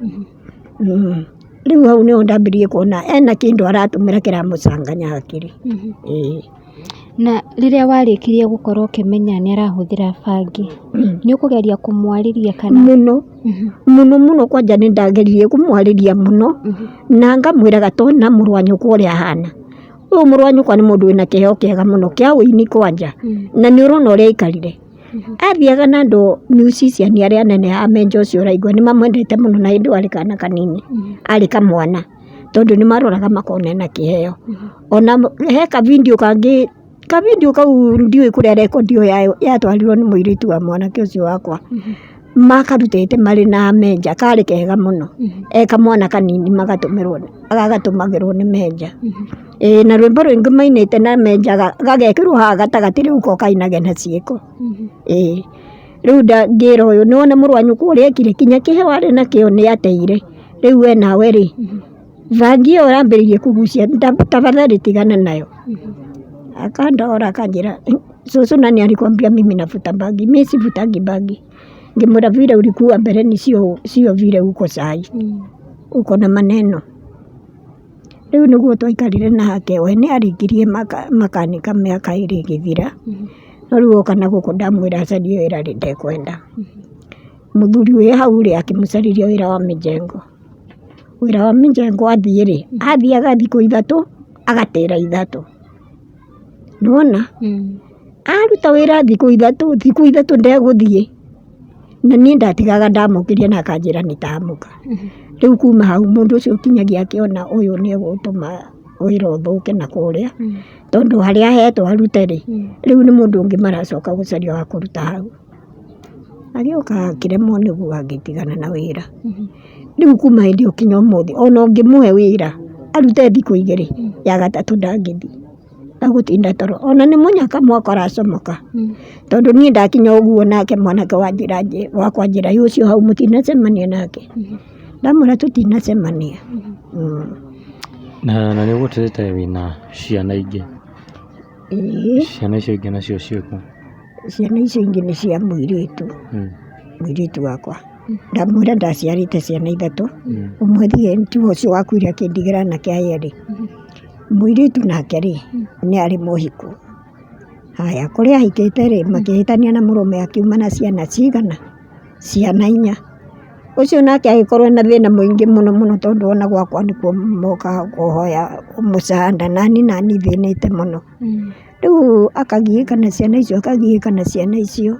Rĩu hau nĩho ndambĩrĩirie kuona ena kĩndũ aratũmĩra kĩramũcanganya hakiri. Ĩĩ. Na rĩrĩa warĩkirie gũkorwo ũkĩmenya nĩ arahũthĩra bangi, nĩ ũkũgeria kũmwarĩria kana? Mũno mũno mũno, kwanja nĩ ndageririe kũmwarĩria mũno, na ngamwĩraga tona mũrũ wa nyũkwa ũrĩa ahana. Ũyũ mũrũ wa nyũkwa nĩ mũndũ wĩna kĩheo kĩega mũno kĩa ũini kwanja, na nĩ ũrona ũrĩa aikarire. Athiaga na andũ musician arĩa anene a Menja ũcio ũraigua nĩ mamwendete mũno, na hĩndĩ ĩyo arĩ kana kanini, arĩ kamwana, tondũ nĩ maroraga makona ena kĩheo. Ona he ka video kangĩ, ka video kau ndiũĩ kũrĩa rekondi ĩyo yatwarirwo nĩ mũirĩtu wa mwanake ũcio wakwa, makarutĩte marĩ na Menja, karĩ kega mũno, e kamwana kanini magatũmĩrwo, gagatũmagĩrwo nĩ Menja. Ĩĩ na rwĩmbo rũngĩ mainĩte na Menja gagekĩrwo haha gatagatĩ rĩu ko kainage na ciĩko. Ĩĩ rĩu ngĩra ũyũ nĩ wona mũrũ wa nyũkwa ũrĩa ekire, kinya kĩheo arĩ nakĩo nĩ ateire, rĩu we nawe rĩ, bangi ĩyo ũrambĩrĩirie kũgucia tafadhali tigana nayo. Akandora akanjĩra, cũcũ nani alikwambia mimi navuta bangi? Mi sivutangi bangi. Ngĩmwĩra vile ulikuwa mbeleni sio vile uko sai, uko na maneno. Rĩu nĩguo twaikarire nake, we nĩ arĩkirie makanika mĩaka ĩrĩ ĩgĩthira, no rĩu oka na gũkũ ndamwĩra acarie wĩra rĩ, ndekwenda. Mũthuri wĩ hau rĩ, akĩmũcarĩria wĩra wa mĩjengo. Wĩra wa mĩjengo athiĩ rĩ, athiaga thikũ 3 agatĩra 3. Nĩwona? Aruta wĩra thikũ 3, thikũ 3 ndegũthiĩ. Na niĩ ndatigaga ndamũkĩria na akanjĩra nĩ ndamũka. Rĩu kuma hau mũndũ ũcio kinyagia akĩona ũyũ nĩ egũtũma wĩra ũthũke na kũrĩa, tondũ harĩa ahetwo arute rĩ, rĩu nĩ mũndũ ũngĩ maracoka gũcaria wa kũruta hau. Agĩũka akĩremwo nĩguo agĩtigana na wĩra. Rĩu kuma hĩndĩ ĩyo kinya ũmũthĩ, ona ũngĩmũhe wĩra arute thikũ 2, ya gatatũ ndangĩthiĩ, egũtinda toro. Ona nĩ mũnyaka mwaka ũracomoka, tondũ niĩ ndakinya ũguo nake mwanake wakwa anjĩra, ĩ ũcio hau mũtinacemania nake? Ndamwĩra tũtinacemania. Na nĩ ũgũtĩrĩte wĩna ciana ingĩ? Ĩĩ. Ciana icio ingĩ nacio ciĩkũ? Ciana icio ingĩ nĩ cia mũirĩtu, mũirĩtu wakwa. Ndamwĩra ndaciarĩte ciana 3, ũmwe thiĩ tiwe ũcio wakuire akĩndigĩra anake aya erĩ. Mũirĩtu nake rĩ, nĩ arĩ mũhiku. Haya, kũrĩa ahikĩte rĩ, makĩhĩtania na mũrũme akiuma na ciana cigana? Ciana 4. Ũcio nake agĩkorwo ena thĩna mũingĩ mũno mũno, tondũ ona gwakwa nĩkuo mokaga kũhoya mũcaara, nani nani thĩnĩte mũno. Rĩu akagiĩka na ciana icio, akagiĩka na ciana icio,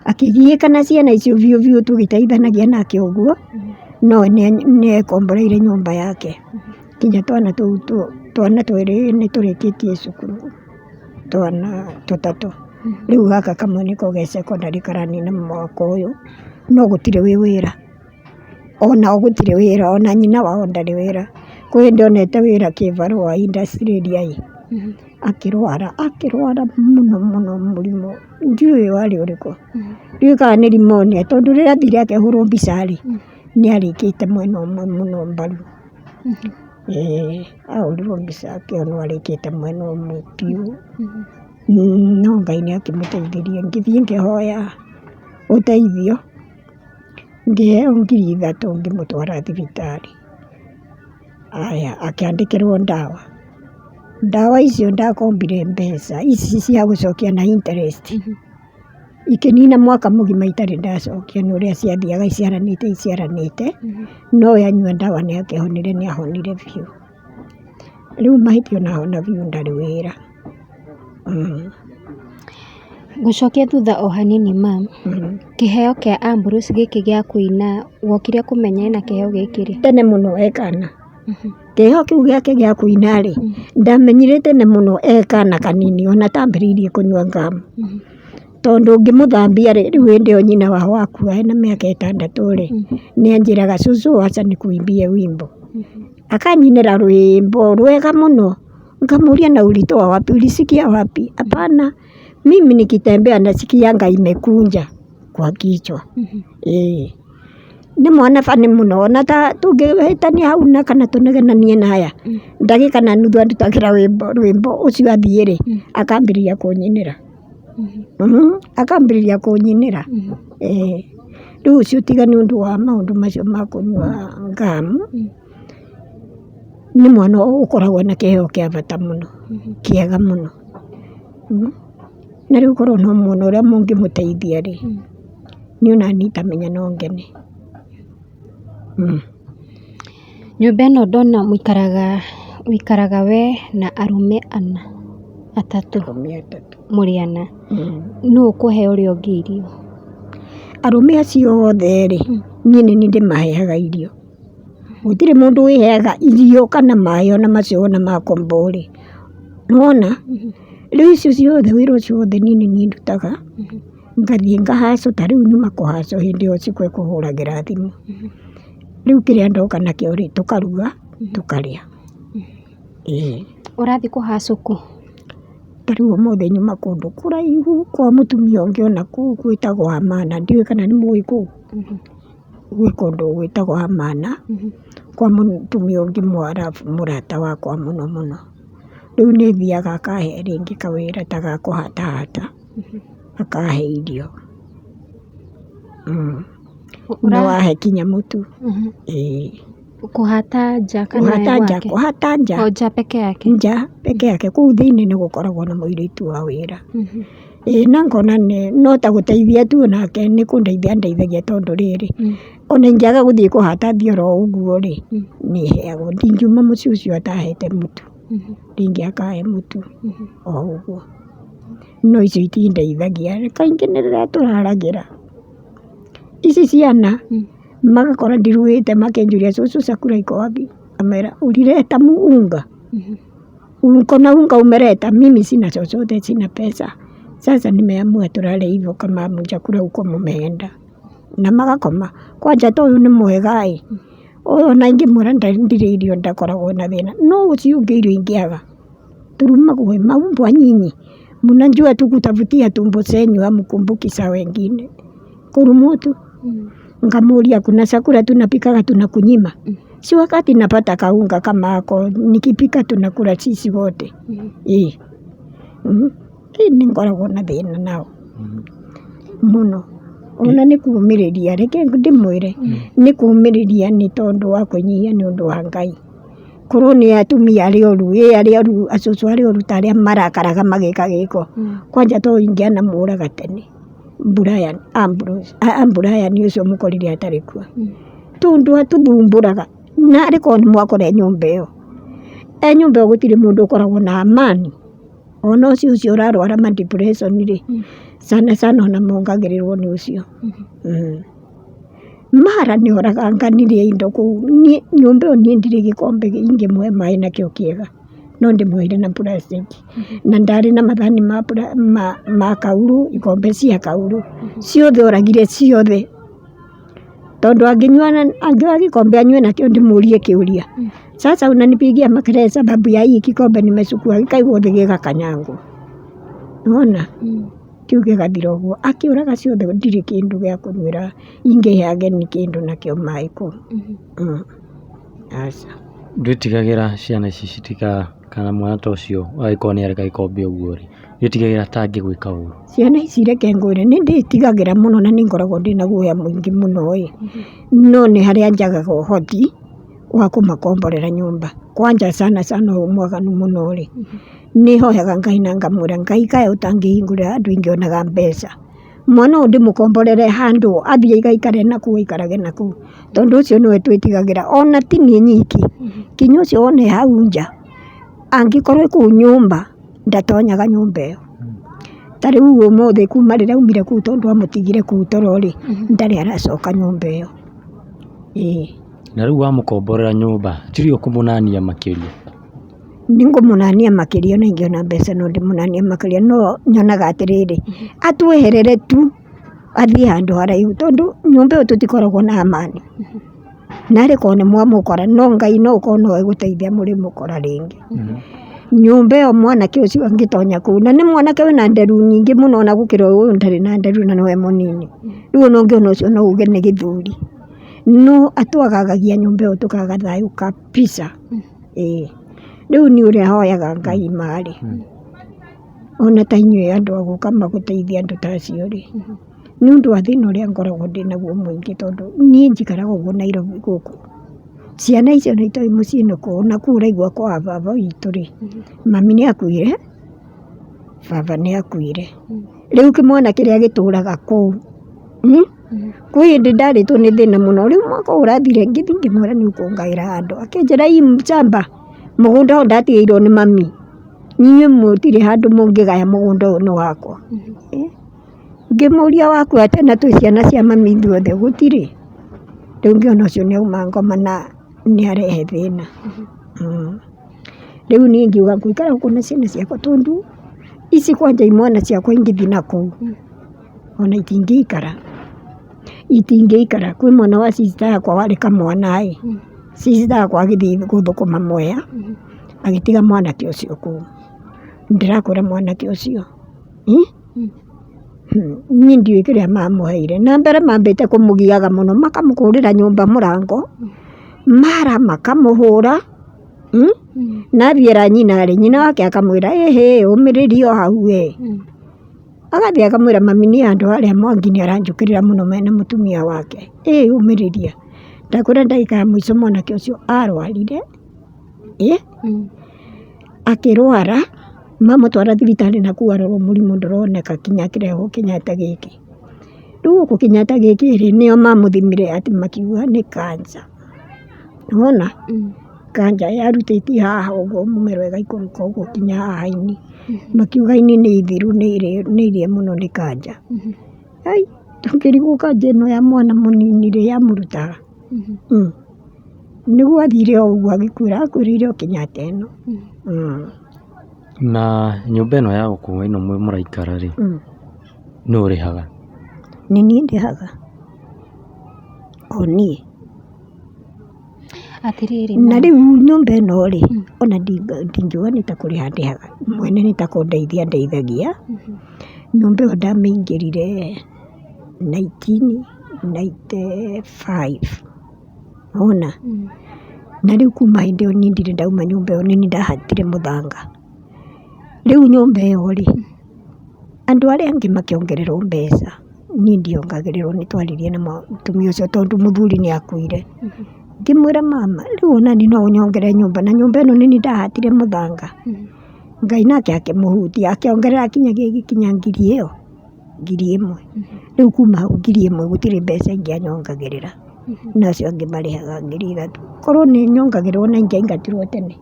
akĩgiĩka na ciana icio biũ biũ, tũgĩteithanagia nake ũguo, no nĩ ekomboreire nyũmba yake. Kinya twana tũu twana 2 nĩ tũrĩkĩtie cukuru, twana 3. Rĩu gaka kamwe nĩko ge secondary karanina mwaka ũyũ, no gũtirĩ wĩ wĩra. Onao gũtirĩ wĩra, ona nyina wao ndarĩ wĩra. Kwĩ hĩndĩ onete wĩra kĩbarũa industry area ĩ, akĩrwara, akĩrwara mũno mũno mũrimũ, ndiũĩ warĩ ũrĩkũ. Ndiũĩ kana nĩ pneumonia, tondũ rĩrĩa athire akĩhũrwo mbica rĩ, nĩ arĩkĩte mwena ũmwe mũno mbaru. Ĩĩ, ahũrirwo mbica akĩonwo arĩkĩte mwena ũmwe biũ. No Ngai nĩ akĩmũteithirie, ngĩthiĩ ngĩhoya ũteithio, ngĩheo ngiri 3 ngĩmũtwara thibitarĩ. Aya, akĩandĩkĩrwo ndawa. Ndawa icio ndakombire mbeca ici cia gũcokia na interest, ikĩnina mwaka mũgima itarĩ ndacokia, nĩ ũrĩa ciathiaga iciaranĩte iciaranĩte, no we anyua ndawa nĩ akĩhonire, nĩ ahonire biũ. Rĩu mahĩtia ona ahona biũ ndarĩ wĩra. Ngũcokie thutha o hanini ma'am, kĩheo kĩa Ambrose gĩkĩ gĩa kũina wokire kũmenya ena kĩheo gĩkĩ rĩ? Tene mũno e kana. Kĩheo kĩu gĩake gĩa kũina rĩ, ndamenyire tene mũno e kana kanini ona atambĩrĩirie kũnyua ngamu. Tondũ ngĩmũthambia rĩ, rĩu hĩndĩ ĩyo nyina wao akua ena mĩaka 6 rĩ, nĩ anjĩraga cũcũ acha nikuimbie wimbo. Akanyinĩra rwĩmbo rwega mũno, ngamũria na ulitoa wapi, ulisikia wapi? Hapana, mimi nikitembea nasikianga imekunja. kwa kichwa. Ĩĩ nĩ mwana bani mũno ona ta tũngĩhĩtania hau na kana tũnegenanie na aya ndagĩka na nuthu andutagĩra rwĩmbo rwĩmbo ũcio athiĩ rĩ akambĩrĩria kũnyinĩra. Akambĩrĩria kũnyinĩra. Ĩĩ rĩu ũcio tiga nĩ ũndũ wa maũndũ macio ma kũnyua ngamu, nĩ mwana ũkoragwo na kĩheo kĩa bata mũno, kĩega mũno. Na rĩu korwo no muone ũrĩa mũngĩmũteithia rĩ, niĩ ona niĩ itamenya no ngene. Nyũmba ĩno ndona mũikaraga ũikaraga we na arũme ana atatũ. Arũme atatũ. Mũrĩ ana. Nũ ũkũhe ũrĩa ũngĩ irio? Arũme acio othe rĩ, niĩ nĩ niĩ ndĩmaheaga irio. Gũtirĩ mũndũ wĩheaga irio kana maĩ ona macio wona makombo rĩ. Nĩwona? Rĩu icio ciothe wĩra ũcio wothe niĩ nĩ niĩ ndutaga, ngathiĩ ngahacwo ta rĩu nyuma kũhacwo hĩndĩ ĩyo cikũ ekũhũragĩra thimũ. Rĩu kĩrĩa ndoka nakĩo rĩ, tũkaruga, tũkarĩa. Ĩĩ. Ũrathiĩ kũhacwo kũ? Ta rĩu ũmũthĩ nyuma kũndũ kũraihu kwa mũtumia ũngĩ ona kũu gwĩtagwo Amana, ndiũĩ kana nĩ mũĩ kũu. Gwĩ kũndũ gwĩtagwo Amana, kwa mũtumia ũngĩ mwarabu mũrata wakwa mũno mũno. Rĩu nĩ thiaga akahe rĩngĩ kawĩra ta ga kũhatahata, akahe irio. No ahe kinya mũtu. Ĩĩ. Kũhata nja kana Kũhata nja, gwake? kũhata nja. O nja peke yake? Nja peke yake kũu thĩinĩ nĩ gũkoragwo na mũirĩtu wa wĩra. Ĩĩ na ngona nĩ no ta gũteithia tu onake nĩ kũndeithia andeithagia tondũ rĩrĩ, ona ingĩaga gũthiĩ kũhata thiĩ oro ũguo rĩ, nĩ heagwo. Ndingiuma mũciĩ ũcio atahete mũtu, rĩngĩ akahe mũtu o ũguo. No icio itindeithagia, kaingĩ nĩ rĩrĩa tũraragĩra ici ciana magakora ndiruĩte makenjũria cũcũ chakula iko wapi? Ngamera ulileta unga uko na unga umeleta, mimi sina chochote, sina pesa. Sasa nimeamua tulale hivyo kama hamjakula huko mumeenda. Na magakoma kwanja ta ũyũ nĩ mwega ĩ, ũyũ ona ingĩmwĩra ndirĩ irio ndakoragwo na thĩna, no ũcio ũngĩ irio ingĩaga turumagwo maumbwa nyinyi, mnajua tu kutafutia tumbo zenyu hamkumbuki za wengine, kurumwo tu. Nkamuuria kuna chakula tunapikaga tunakunyima? Si wakati napata kaunga kama ako nikipika tunakula sisi wote. Ĩĩ. Ĩ nĩ ngoragwo na thĩna nao mũno. Ona nĩ kũũmĩrĩria, reke ndĩmwĩre nĩ kũũmĩrĩria nĩ tondũ wa kwĩnyihia nĩ ũndũ wa Ngai. Korwo nĩ atumia arĩa oru, ĩ arĩa oru, acũcũ arĩa oru ta arĩa marakaraga magĩka gĩko. Kwanja to ingĩanamũraga tene. Brian Ambrose, Brian ũcio mũkorire atarĩ kuo. Tondũ atũthumbũraga na arĩ korwo nĩ mwakora e nyũmba ĩyo. E nyũmba ĩyo gũtirĩ mũndũ ũkoragwo na amani. Ona ũcio ũcio ũrarwara ma depression rĩ, sana sana ona mongagĩrĩrwo nĩ ũcio. Mara nĩ oraganganirie indo kũu. Niĩ nyũmba ĩyo niĩ ndirĩ gĩkombe ingĩmũhe maĩ nakĩo kĩega. No ndĩmũheire na plastic. Na ndarĩ na mathani ma, ma, ma kauru, ikombe cia kauru. Ciothe oragire ciothe. Tondũ angĩnyua angĩoya gĩkombe anyue nakĩo ndĩmũrie kĩũria. Sasa unanipigia makelele sababu ya hii kikombe nimechukua gĩkaigwo thĩ gĩgakanyangwo. Nĩwona? Kĩu gĩgathira ũguo. Akĩũraga ciothe ndirĩ kĩndũ gĩa kũnyuĩra ingĩhe ageni kĩndũ nakĩo maĩ kũu. Aca. Ndwĩtigagĩra ciana ici citika kana mwana ta ũcio angĩkorwo nĩ areka gĩkombe ũguo rĩ, ndwĩtigagĩra ta angĩgwĩka ũru? Ciana ici reke ngwĩre nĩ ndĩtigagĩra mũno na nĩ ngoragwo ndĩna guoya mũingĩ mũno ĩ, no nĩ harĩa njagaga ũhoti wa kũmakomborera nyũmba. Kwanja sana sana ũyũ mwaganu mũno rĩ, nĩ hoyaga Ngai na ngamwĩra Ngai kaĩ ũtangĩhingũrĩra handũ ingĩonaga mbeca. Mwana ũyũ ndĩmũkomborere handũ athiĩ agaikare nakũu aikarage nakũu, tondũ ũcio nĩwe twĩtigagĩra ona ti niĩ nyiki, kinya ũcio wone hau nja angĩkorwo kũu nyũmba ndatonyaga nyũmba ĩyo. Ta rĩu ũmũthĩ kuma rĩrĩa aumire kũu tondũ amũtigire kũu toro rĩ, ndarĩ aracoka nyũmba ĩyo. Ĩĩ. Na rĩu wamũkomborera nyũmba, tirĩ ũkũmũnania makĩria? Nĩ ngũmũnania makĩria ona ingĩona mbeca no ndĩmũnanie makĩria, no nyonaga atĩrĩrĩ, atweherere tu athiĩ handũ haraihu tondũ nyũmba ĩyo tũtikoragwo na amani. Narĩ korwo nĩ mwamũkora no Ngai no ũkorwo no egũteithia mũrĩmũkora rĩngĩ. Nyũmba ĩyo mwanake ũcio angĩtonya kũu, na nĩ mwanake wĩna nderu nyingĩ mũno ona gũkĩra ũyũ ndarĩ na nderu na nĩwe mũnini. Rĩu ona ũngĩona ũcio no uge nĩ gĩthuri. No atwagagagia nyũmba ĩyo tũkaga thayũ kabisa. Ĩĩ. Rĩu niĩ ũrĩa hoyaga Ngai marĩ, ona ta inyuĩ andũ a gũka magũteithia andũ ta acio rĩ, nĩ ũndũ wa thĩna ũrĩa ngoragwo ndĩnaguo mũingĩ tondũ niĩ njikaraga ũguo Nairobi gũkũ. Ciana icio na itoĩ mũciĩ nĩ kũ, na kũu ũraigua kwa baba witũ rĩ, mami nĩ akuire, baba nĩ akuire. Rĩu kĩmwana kĩrĩa gĩtũraga kũu, kwĩ hĩndĩ ndarĩtwo nĩ thĩna mũno, rĩu mwaka ũyũ ũrathire ngĩthiĩ ngĩmwĩra nĩ ũkũngaĩra handũ, akĩnjĩra ii shamba mũgũnda ũyũ ndatigĩirwo nĩ mami, inyuĩ mũtirĩ handũ mũngĩgaya mũgũnda ũyũ nĩ wakwa. Ngĩmũria waku atĩa na twĩ ciana cia mami ithuothe, gũtirĩ. Rĩu ngĩona ũcio nĩ auma ngoma na nĩ arehe thĩna. Rĩu niĩ ngiuga ngũikara gũkũ na ciana ciakwa tondũ ici kwanja imwana ciakwa ingĩthiĩ nakũu ona itingĩikara, itingĩikara. Kwĩ mwana wa sister yakwa warĩ kamwana ĩ, sister yakwa agĩthiĩ gũthũkũma Mwea, agĩtiga mwanake ũcio kũu. Ndĩrakwĩra mwanake ũcio niĩ ndiũĩ kĩrĩa mamũheire. Na mbere mambĩte kũmũgiaga mũno, makamũkũrĩra nyũmba mũrango, mara makamũhũra, na athiĩ era nyina rĩ, nyina wake akamwĩra ĩhĩ ũmĩrĩria o hau we. Agathiĩ akamwĩra mami niĩ handũ harĩa Mwangi nĩ aranjũkĩrĩra mũno mena mũtumia wake, ĩ ũmĩrĩria. Ndakwĩra ndagĩka ya mũico mwanake ũcio arwarire, ĩ akĩrwara, mamũtwara thibitarĩ nakũu arorwo mũrimũ ndũroneka kinya akĩrehwo Kenyatta gĩkĩ. Rĩu gũkũ Kenyatta gĩkĩ rĩ, nĩo mamũthimire atĩ makiuga nĩ cancer. Nĩwona? Kanja yarutĩtie haha ũguo mũmero ĩgaikũrũka ũguo kinya haha ini. Makiuga ini nĩ ithiru nĩ irĩe mũno nĩ kanja. Ai, tũkĩrigwo kanja ĩno ya mwana mũnini rĩ yamũruta ha? Nĩguo athire o ũguo agĩkuĩra, akuĩrĩire o Kenyatta ĩno. Na nyũmba ĩno ya gũkũ ĩno mũraikara rĩ, nũ ũrĩhaga? Nĩ niĩ ndĩhaga, o niĩ. Atĩrĩrĩ, Na rĩu nyũmba ĩno rĩ, ona ndingiuga nĩ ta kũrĩha ndĩhaga, mwene nĩ ta kũndeithia andeithagia. Nyũmba ĩyo ndamĩingĩrire 1995, wona? Na rĩu kuma hĩndĩ ĩyo niĩ ndirĩ ndauma nyũmba ĩyo nĩ niĩ ndahatire mũthanga. Rĩu nyũmba ĩyo rĩ, andũ arĩa angĩ makĩongererwo mbeca, niĩ ndiongagĩrĩrwo nĩ twaririe na mũtumia ũcio tondũ mũthuri nĩ akuire. Ngĩmwĩra mama, rĩu ona niĩ no ũnyongerere nyũmba na nyũmba ĩno nĩ niĩ ndahatire mũthanga. Ngai nake akĩmũhutia akĩongerera kinya gĩgĩkinya ngiri ĩyo, 1000. Rĩu kuma hau 1000 gũtirĩ mbeca ingĩ anyongagĩrĩra. Na acio angĩ marĩhaga 3000. Korwo nĩ nyongagĩrĩrwo na ingĩaingatirwo tene.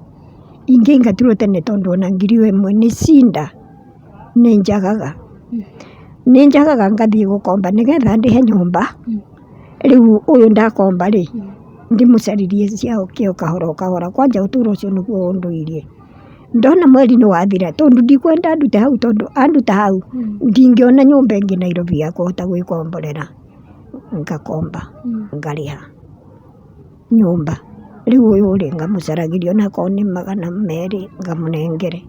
Ingĩaingatirwo tene tondũ ona 1000 nĩ cinda, nĩ njagaga. Nĩ njagaga ngathiĩ gũkomba nĩgetha ndĩhe nyũmba. Rĩu ũyũ ndakomba rĩ, ndĩmũcaririe cia kĩo kahora o kahora. Kwanja ũtũro ũcio nĩguo ũndũirie. Ndona mweri nĩ wathira tondũ ndikwenda andute hau tondũ anduta hau ndingĩona nyũmba ĩngĩ Nairobi ya kũhota gwĩkomborera. Ngakomba ngarĩha nyũmba. Rĩu ũyũ rĩ ngamũcaragĩria onakorwo nĩ 200 ngamũnengere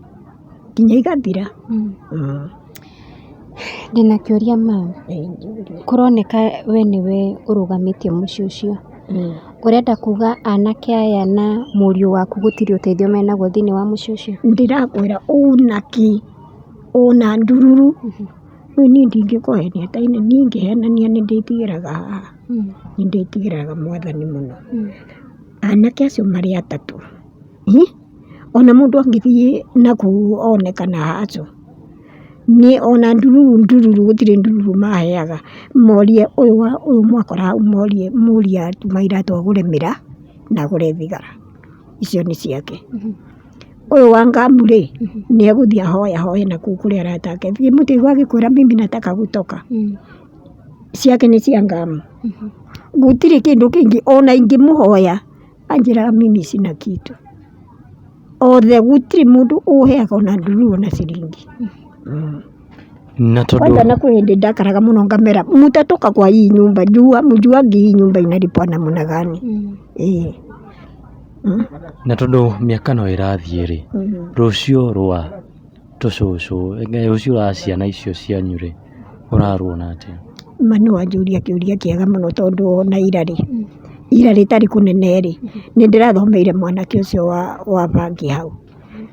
nginya igathira. Ndĩna kĩũria ma, kũroneka we nĩwe ũrũgamĩtie mũciĩ ũcio. Ũrenda kuga anake aya na mũriũ waku gũtirĩ ũteithio menaguo thĩinĩ wa mũciĩ ũcio? Ndĩrakwĩra ũna kĩ, ũna ndururu. Rĩu niĩ ndingĩkũhenia ta niĩ ingĩhenania nĩ ndĩtigĩraga haha, nĩ ndĩtigĩraga mwathani mũno. Anake acio marĩ atatũ, ona mũndũ angĩthiĩ nakũu one kana aca, niĩ ona ndururu ndururu gũtirĩ ndururu maheaga, morie ũyũ wa ũyũ mwakora hau morie mũrie atuma iratũ agũre mĩraa na agũre thigara, icio nĩ ciake. Ũyũ wa ngamu rĩ, nĩ egũthiĩ ahoyahoye nakũu kũrĩ arata ake, thiĩ mũtĩigua agĩkwĩra mimi nataka kutoka, ciake nĩ cia ngamu. Gũtirĩ kĩndũ kĩngĩ ona ingĩmũhoya anjĩraga mimi sina kitu. Othe gũtirĩ mũndũ ũheaga ona ndururu ona ciringi. Na tondũ Kwanza na kwĩ hĩndĩ ndakaraga mũno ngamera mutatoka kwa hii nyumba juu hamjuangi hii nyumba inalipwa namna gani. Ĩĩ. Na tondũ mĩaka no ĩrathiĩ rĩ, rũciũ rwa tũcũcũ, rũciũ rwa ciana icio cianyu rĩ, ũraruona atĩa? Ma nĩ wanjũria kĩũria kĩega mũno tondũ ona ira rĩ, ira rĩtarĩ kũnene rĩ, nĩ ndĩrathomeire mwanake ũcio wa bangi hau.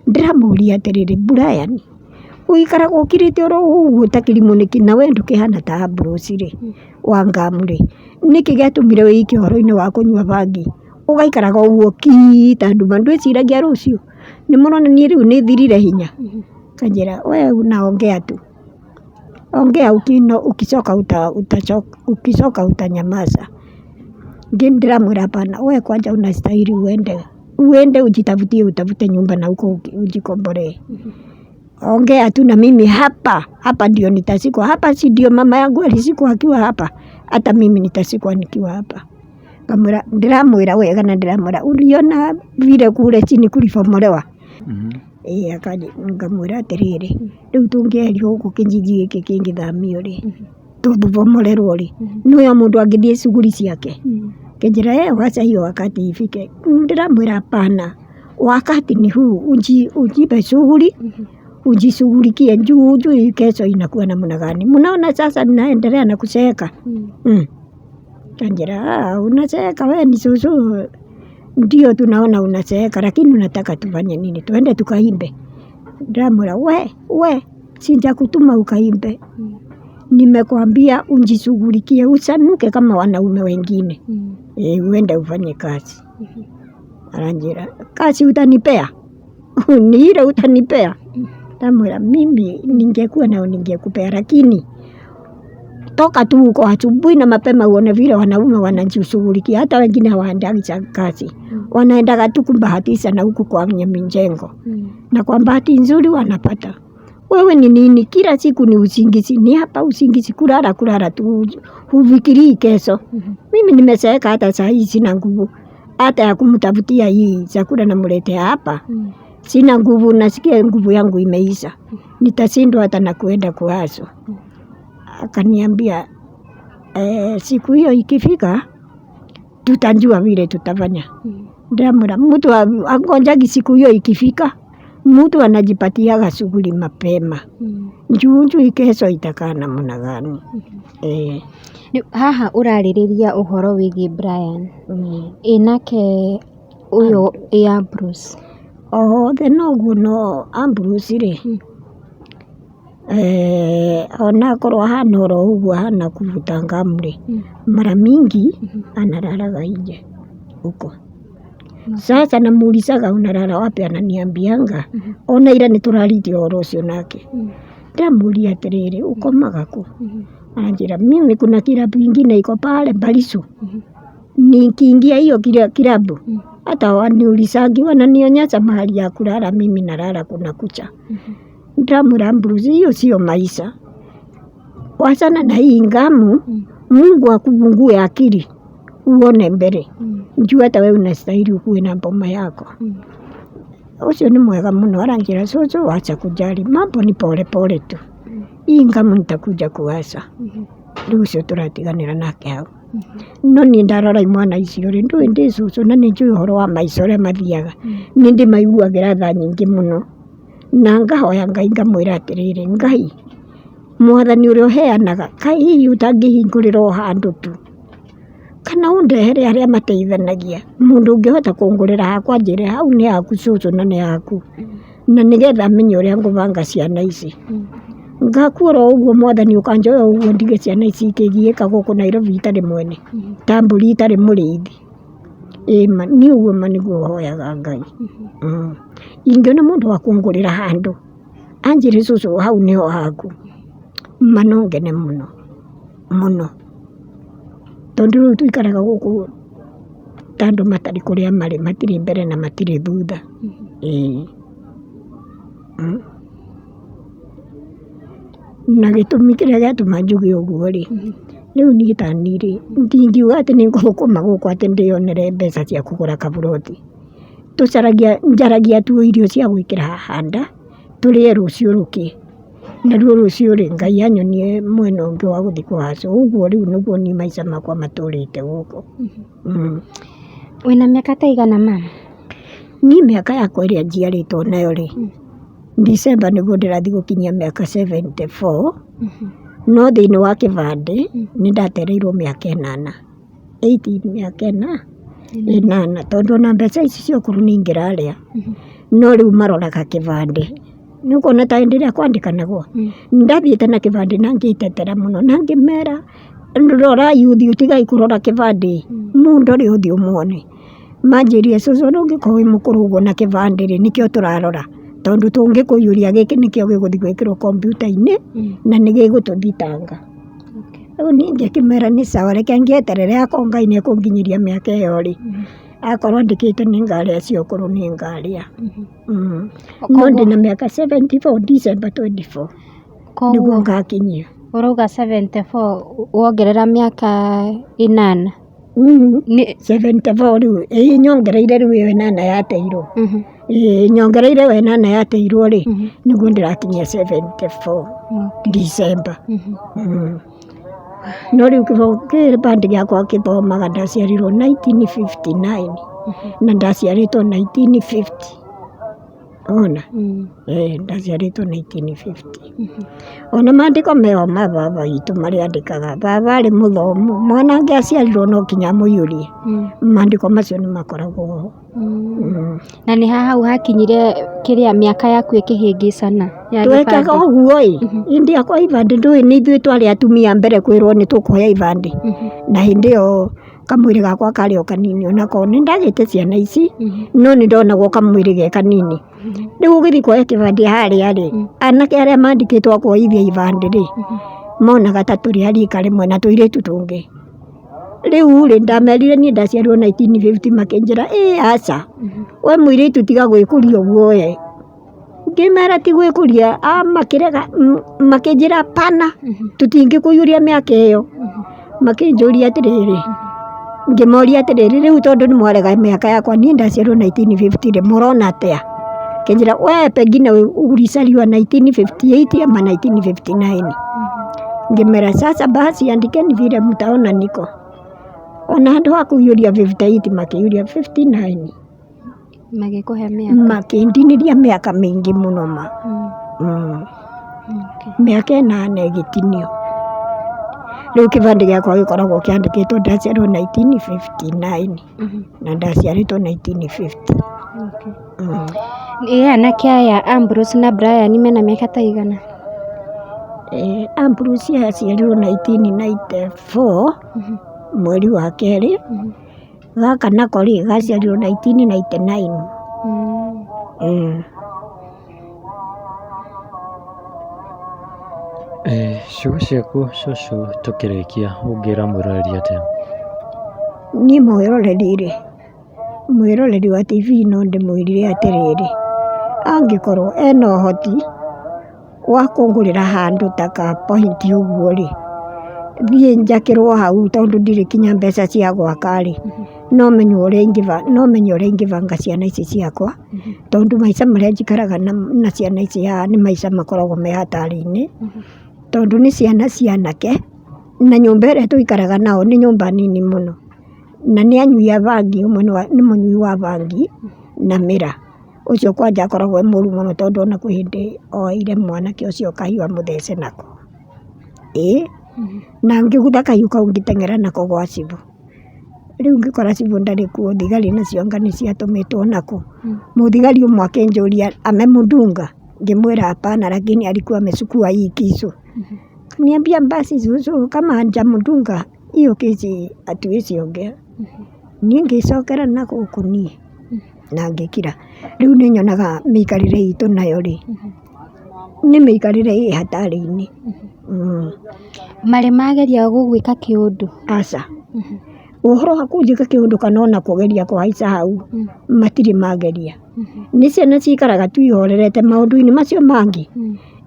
Ndĩramũria atĩrĩrĩ, Brian, ũikaraga ũkirĩte oro ũguo ta kĩrimũ nĩkĩ na we ndũkĩhana ta Ambrose rĩ, wa ngamu rĩ, nĩkĩ gĩatũmire wĩikie ũhoro-inĩ wa kũnyua bangi? Ũgaikaraga ũguo ki ta nduma, ndwĩciragia rũciũ? Nĩ mũrona niĩ rĩu nĩ thirire hinya? Akanjĩra we unaongea tu, ongea ukichoka ukichoka utanyamaza. Ndĩramwĩra hapana, we kwanja unastahili uende uende ujitafutie utafute nyumba na huko ujikombolee. Ongea tu na mimi hapa hapa ndio nitashikwa hapa, si ndio mama yangu alishikwa akiwa hapa, hata mimi nitashikwa nikiwa hapa. Ngamwĩra, ndĩramwĩra wega na ndĩramwĩra uliona vile kule chini kulibomolewa. Ĩĩ ngamwĩra atĩrĩrĩ, rĩu tũngĩeherio gũkũ kijiji gĩkĩ kĩngĩthamio rĩ, tũbomorerwo rĩ, nĩũĩ o mũndũ angĩthiĩ shughuli ciake. Kĩnjĩra eh, wacha hiyo wakati ifike. Ndĩramwĩra hapana, wakati ni huu, ujipe shughuli ujishughulikie juu hujui kesho inakuwa namna gani. Mnaona sasa ninaendelea na kuzeeka. Kanjĩra ah, unazeeka we ni shosho, ndio tunaona unazeeka, lakini unataka tufanye nini? Tuende tukaimbe? Ndĩramwĩra we, sijakutuma ukaimbe, nimekwambia ujishughulikie, usanuke kama wanaume wengine. E, uende ufanye kazi. Aranjĩra kazi utanipea? Ni ile utanipea? Ndamwĩra mimi ningekuwa nayo ningekupea, lakini toka tu huko asubuhi na mapema uone vile wanaume wanajishughulikia. Hata wengine hawaendagi kazi, wanaendaga tu kubahatisha na huku kwa mijengo, na kwa bahati nzuri wanapata. Wewe ni nini? Kila siku ni usingizi, ni hapa usingizi, kulala kulala tu, hufikirii kesho. Mimi nimezeeka, hata saa hii sina nguvu hata ya kumtafutia hii chakula namletea hapa. Sina nguvu, nasikia nguvu yangu imeisha, nitashindwa hata na kuenda kuhustle. Akaniambia siku hiyo ikifika tutajua vile tutafanya. Ndamwĩra mtu angonjagi siku hiyo ikifika, mtu anajipatiaga shughuli mapema juu hujui kesho itakaa namna gani. Eh. Rĩu haha ũrarĩrĩria ũhoro wĩgiĩ Brian, ĩ nake ũyũ ĩ Ambrose? Othe noguo no Ambrose rĩ, ona akorwo ahana oro ũguo ahana kuvuta ngamu rĩ, mara mingi analalaga nje huko. Sasa namuulizaga unalala wapi, ananiambianga ona ira nĩtũraririe ũhoro ũcio nake. Ndĩramũria atĩrĩrĩ, ũkomaga kũ? Anjĩra mimi kuna kilabu ingine iko pale Barisu, nikiingia hiyo kilabu hata waniulizangi, wananionyesha mahali ya kulala, mimi nalala kuna kucha. Ndamwĩra Ambrose, hiyo sio maisha, wachana na hii ngamu, Mungu akufungue akili uone mbele, juu hata wewe unastahili ukuwe na boma yako. Ũcio nĩ mwega mũno, aranjĩra cũcũ, wacha kujali, mambo ni pole pole tu, hii ngamu nitakuja kuacha. Rĩu ũcio tũratiganĩra nake hau. No niĩ ndarora imwana icio rĩ, ndũĩ ndĩ cũcũ na nĩ njũĩ ũhoro wa maica ũrĩa mathiaga, nĩ ndĩmaiguagĩra tha nyingĩ mũno, na ngahoya Ngai ngamwĩra atĩrĩrĩ, Ngai mwathani ũrĩa ũheanaga, kaĩ hihi ũtangĩhingũrĩra o handũ tu, kana ũndehere arĩa mateithanagia, mũndũ ũngĩhota kũngũrĩra hakwa anjĩre hau nĩ haku cũcũ na nĩ haku, na nĩgetha menye ũrĩa ngũbanga ciana ici. Ngakua oro ũguo mwathani ũkanjoya ũguo ndige ciana ici ikĩgiĩka gũkũ Nairobi itarĩ mwene, ta mbũri itarĩ mũrĩithi. Ĩ ma niĩ ũguo ma nĩguo hoyaga Ngai. Ingĩona mũndũ wa kũngũrĩra handũ anjĩre cũcũ hau nĩho haku, ma no ngene mũno mũno, tondũ rĩu tũikaraga gũkũ ta andũ matarĩ kũrĩa marĩ, matirĩ mbere na matirĩ thutha. Ĩĩ. Na gĩtũmi kĩrĩa gĩatũma njuge ũguo rĩ, rĩu niĩ ta niĩ rĩ, ndingiuga atĩ nĩ ngũthũkũma gũkũ atĩ ndĩyonere mbeca cia kũgũra kaburoti. Tũcaragia, njaragia tu irio cia gwĩkĩra haha nda, tũrĩe rũciũ rũkĩe. Naruo rũciũ rĩ, Ngai anyonie mwena ũngĩ wa gũthiĩ kũhacwo. Ũguo rĩu nĩguo niĩ maica makwa matũrĩte gũkũ. Wĩna mĩaka ta igana mama? Niĩ mĩaka yakwa ĩrĩa njiarĩtwo nayo rĩ, December nĩguo ndĩrathiĩ gũkinyia mĩaka 74, no thĩinĩ wa kĩbandĩ nĩ ndatereirwo mĩaka ĩnana. 18 mĩaka ĩnana tondũ ona mbeca ici cia ũkũrũ nĩ ingĩrarĩa, no rĩu maroraga kĩbandĩ. Nĩ ũkuona ta hĩndĩ ĩrĩa kwandĩkanagwo, ndathiĩte na kĩbandĩ na ngĩtetera mũno na ngĩmera rorai ũthiũ tigai kũrora kĩbandĩ, mũndore ũthiũ muone. Manjĩrire cũcũ ndũngĩkorwo wĩ mũkũrũ ũguo na kĩbandĩ rĩ, nĩkĩo tũrarora tondũ tũngĩkũiyũria gĩkĩ nĩkĩo gĩgũthiĩ gwĩkĩrwo kompiuta-inĩ na nĩ gĩgũtũthitanga. Rĩu niĩ ngĩkĩmera nĩ sawa reke ngĩeterere akorwo Ngai nĩ ekũnginyĩria mĩaka ĩyo rĩ, akorwo andĩkĩte nĩ ngarĩa cia ũkũrũ nĩ ngarĩa. No ndĩna mĩaka 74 December 24 nĩguo ngakinyia. Ũrauga 74 wongerera mĩaka ĩnana? 74 rĩu, ĩĩ nyongereire rĩu ĩyo ĩnana yateirwo. Ĩĩ nyongereire ĩyo ĩnana yateirwo rĩ, nĩguo ndĩrakinyia 74 December. No rĩu kĩbandĩ gĩakwa gĩthomaga ndaciarirwo 1959 na ndaciarĩtwo 1950. Wona? Ĩĩ ndaciarĩtwo 1950. Ona maandĩko meho ma baba witũ marĩa andĩkaga, baba arĩ mũthomu, mwana angĩaciarirwo no nginya amũiyũrie, maandĩko macio nĩ makoragwo ho. Na nĩ ha hau hakinyire kĩrĩa mĩaka yaku ĩkĩhĩngĩcana ya Twekaga gĩbandĩ? ũguo ĩ, hĩndĩ ya kuoya ibandĩ ndũĩ nĩ ithuĩ twarĩ atumia a mbere kwĩrwo nĩ tũkuoya ibandĩ, na hĩndĩ ĩyo kamwĩrĩ gakwa karĩ o kanini onako nĩ ndagĩte ciana ici, no nĩ ndonagwo kamwĩrĩ ge kanini. Rĩu ũgĩthiĩ kuoya kĩbandĩ harĩa rĩ, anake arĩa mandĩkĩtwo a kuoithia ibandĩ rĩ, monaga ta tũrĩ a rika rĩmwe na tũirĩtu tũngĩ. Rĩu rĩ, ndamerire niĩ ndaciarirwo 1950 makĩnjĩra ĩ aca, we mũirĩtu tiga gwĩkũria ũguo we. Ngĩmera ti gwĩkũria, a makĩrega makĩnjĩra hapana, tũtingĩkũiyũria mĩaka ĩyo. Makĩnjũria atĩrĩrĩ, ngĩmoria atĩrĩrĩ, rĩu tondũ nĩ mwarega mĩaka yakwa niĩ ndaciarirwo 1950 rĩ, mũrona atĩa? Makĩnjĩra we pengine ulizaliwa 1958 ama 1959. Ngĩmera sasa basi andikeni vile mtaona niko. Ona handũ ha kũiyũria 58 makĩiyũria 59. Magĩkũhe mĩaka? Makĩndinĩria mĩaka mĩingĩ mũno ma. Mĩaka ĩnana ĩgĩtinio. Rĩu kĩbandĩ gĩakwa gĩkoragwo kĩandĩkĩtwo ndaciarirwo 1959 na ndaciarĩtwo 1950. Ĩ anake aya Ambrose na Brian mena mĩaka ta ĩigana? Ambrose aciarirwo 1994 mweri wa kerĩ. Gaka nako rĩ, gaciarirwo 1999. Ciugo ciaku cũcũ tũkĩrĩkia ũngĩra mwĩroreri atĩa? Niĩ mwĩroreri rĩ, mwĩroreri wa TV no ndĩmwĩrire atĩrĩrĩ, angĩkorwo ena ũhoti wa kũngũrĩra handũ ta ka point ũguo rĩ, thiĩ njakĩrwo hau tondũ ndirĩ nginya mbeca cia gwaka rĩ, no menye ũrĩa no menye ũrĩa ingĩbanga ciana ici ciakwa, tondũ maica marĩa njikaraga na ciana ici haha nĩ maica makoragwo me hatari-inĩ, tondũ nĩ ciana cia anake, na nyũmba ĩrĩa tũikaraga nao nĩ nyũmba nini mũno, na nĩ anyui a bangi, ũmwe nĩ mũnyui wa bangi na mĩraa. Ũcio kwanja akoragwo e mũru mũno tondũ ona kwĩ hĩndĩ oeire mwanake ũcio kahiũ amũthece nako. Ĩĩ, na ngĩgutha kahiũ kau ngĩteng'era nako gwa cibũ. Rĩu ngĩkora cibũ ndarĩ kuo, thigari nacio anga nĩ ciatũmĩtwo nakũ. Mũthigari ũmwe akĩnjũria amemdunga? Ngĩmwĩra hapana lakini alikuwa amechukua hii kisu. Akaniambia basi zuzu kama hajamdunga hiyo kesi hatuwezi ongea. Niĩ ngĩcokera na gũkũ niĩ na ngĩkira. Rĩu nĩ nyonaga mĩikarĩre itũ nayo rĩ, nĩ mĩikarĩre ĩ hatari-inĩ. Marĩ mageria gũgwĩka kĩũndũ? Aca. Ũhoro wa kũnjĩka kĩũndũ kana ona kũgeria kũhaica hau, matirĩ mageria. Nĩ ciana cikaraga tu ihorerete maũndũ-inĩ macio mangĩ,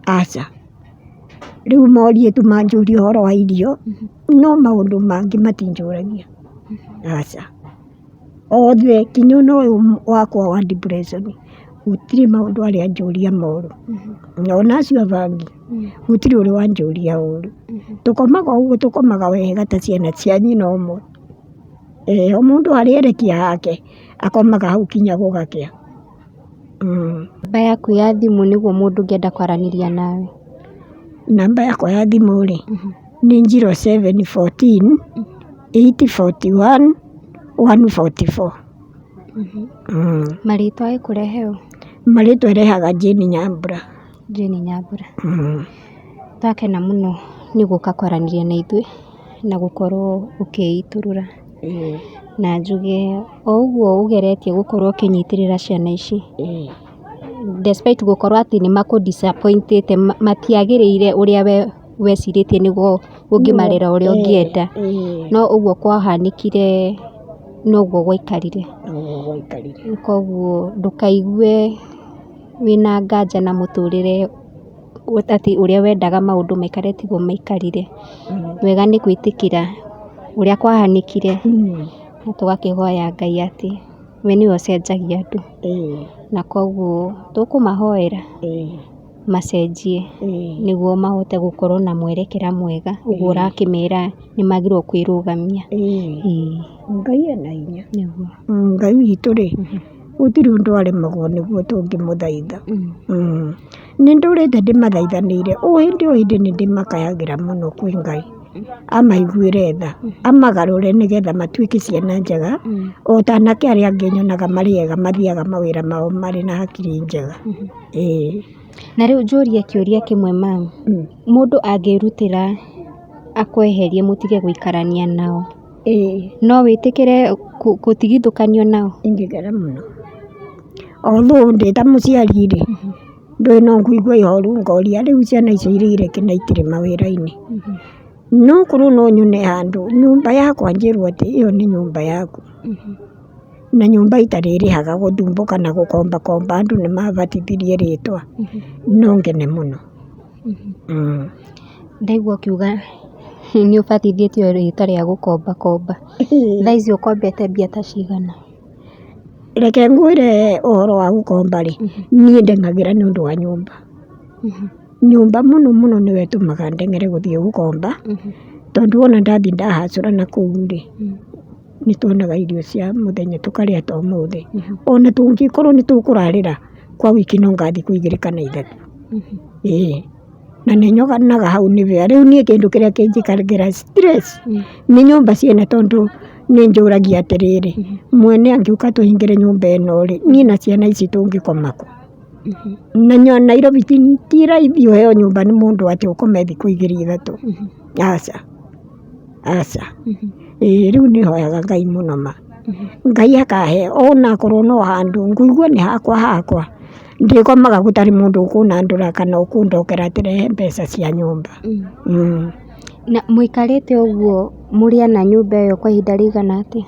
aca. Rĩu morie tu manjũrie ũhoro wa irio, no maũndũ mangĩ matinjũragia, aca. Othe nginya ona ũyũ wakwa wa depression, gũtirĩ maũndũ arĩ anjũria moru. Ona acio a bangi, gũtirĩ ũrĩ wanjũria ũru. Tũkomaga o ũguo tũkomaga wega ta ciana cia nyina ũmwe. O mũndũ harĩa erekia hake, akomaga hau nginya gũgakĩa. Namba yaku ya thimũ nĩguo mũndũ ũngĩenda kwaranĩria nawe. Namba yakwa ya thimũ rĩ, nĩ 0714 841 144. Marĩtwa ĩkũrehe ũ? Marĩtwa ĩrehaga Jane Nyambura. Jane Nyambura. Twakena mũno nĩ gũka kwaranĩria na ithuĩ na gũkorwo ũkĩitũrũra. Na njuge o ũguo ũgeretie gũkorwo ũkĩnyitĩrĩra ciana ici, despite gũkorwo atĩ nĩ makũ disappoint ĩte, matiagĩrĩire ũrĩa we wecirĩtie nĩguo ũngĩmarera ũrĩa ũngĩenda, no ũguo kwahanĩkire noguo gwaikarire. Noguo gwaikarire. Koguo ndũkaigue wĩna nganja na mũtũrĩre atĩ ũrĩa wendaga maũndũ maikare tiguo maikarire. Wega nĩ gwĩtĩkĩra ũrĩa kwahanĩkire na tũgakĩhoya Ngai atĩ we nĩwe ũcenjagia andũ. Na koguo tũkũmahoera macenjie nĩguo mahote gũkorwo na mwerekera mwega ũguo ũrakĩmera nĩ magĩrĩirwo kwĩrũgamia. Ngai ena hinya. Nĩguo. Ngai witũ rĩ, gũtirĩ ũndũ aremagwo nĩguo tũngĩmũthaitha. Nĩ ndũrĩte ndĩmathaithanĩire o hĩndĩ o hĩndĩ nĩ ndĩmakayagĩra mũno kwĩ Ngai amaiguĩre tha, amagarũre nĩgetha matuĩke ciana njega o ta anake arĩa angĩ nyonaga marĩ ega mathiaga mawĩra mao marĩ na hakiri njega. Ĩĩ. Na rĩu njũrie kĩũria kĩmwe ma'am, mũndũ angĩrutĩra akweherie mũtige gũikarania nao, no wĩtĩkĩre gũtigithũkanio nao? Ingĩkena mũno. Although ndĩ ta mũciari rĩ, ndũĩ no ngũigua ihoru ngoria rĩu ciana icio irĩire kĩ na itirĩ mawĩra-inĩ. No korwo no nyone handũ nyũmba yakwa njĩrwo atĩ ĩyo nĩ nyũmba yaku, na nyũmba itarĩrĩhaga gũthumbũka na gũkombakomba andũ nĩ mabatithirie rĩtwa, no ngene mũno. Ndaigua ũkiuga nĩ ũbatithĩtio rĩtwa rĩa gũkombakomba. Thaa ici ũkombete mbia ta cigana? Reke ngwĩre ũhoro wa gũkomba rĩ, niĩ ndeng'agĩra nĩ ũndũ wa nyũmba. Nyũmba mũno mũno nĩyo ĩtũmaga ndeng'ere gũthiĩ gũkomba, tondũ wona ndathiĩ ndahacũra na kũu rĩ, nĩ tuonaga irio cia mũthenya tũkarĩa ta ũmũthĩ. Ona tũngĩkorwo nĩ tũkũrarĩra kwa wiki no nga thikũ igĩrĩ kana ithatũ. Ĩĩ. Na nĩ nyonaga hau nĩ wega. Rĩu niĩ kĩndũ kĩrĩa kĩnjĩkagĩra stress nĩ nyũmba ciene tondũ nĩ njũragia atĩrĩrĩ, mwene angĩũka tũhingĩre nyũmba ĩno rĩ, niĩ na ciana ici tũngĩkoma kũ? Na Nairobi ti raithi ũheo nyũmba nĩ mũndũ atĩ ũkome thikũ igĩrĩ ithatũ. Aca, aca. Ĩĩ rĩu nĩ hoyaga Ngai mũno ma. Ngai akahe ona akorwo no handũ ngũigua nĩ hakwa hakwa, ndĩkomaga gũtarĩ mũndũ ũkũnandũra kana ũkũndokera atĩ rehe mbeca cia nyũmba. Na mũikarĩte ũguo mũrĩ ana nyũmba ĩyo kwa ihinda rĩigana atĩa?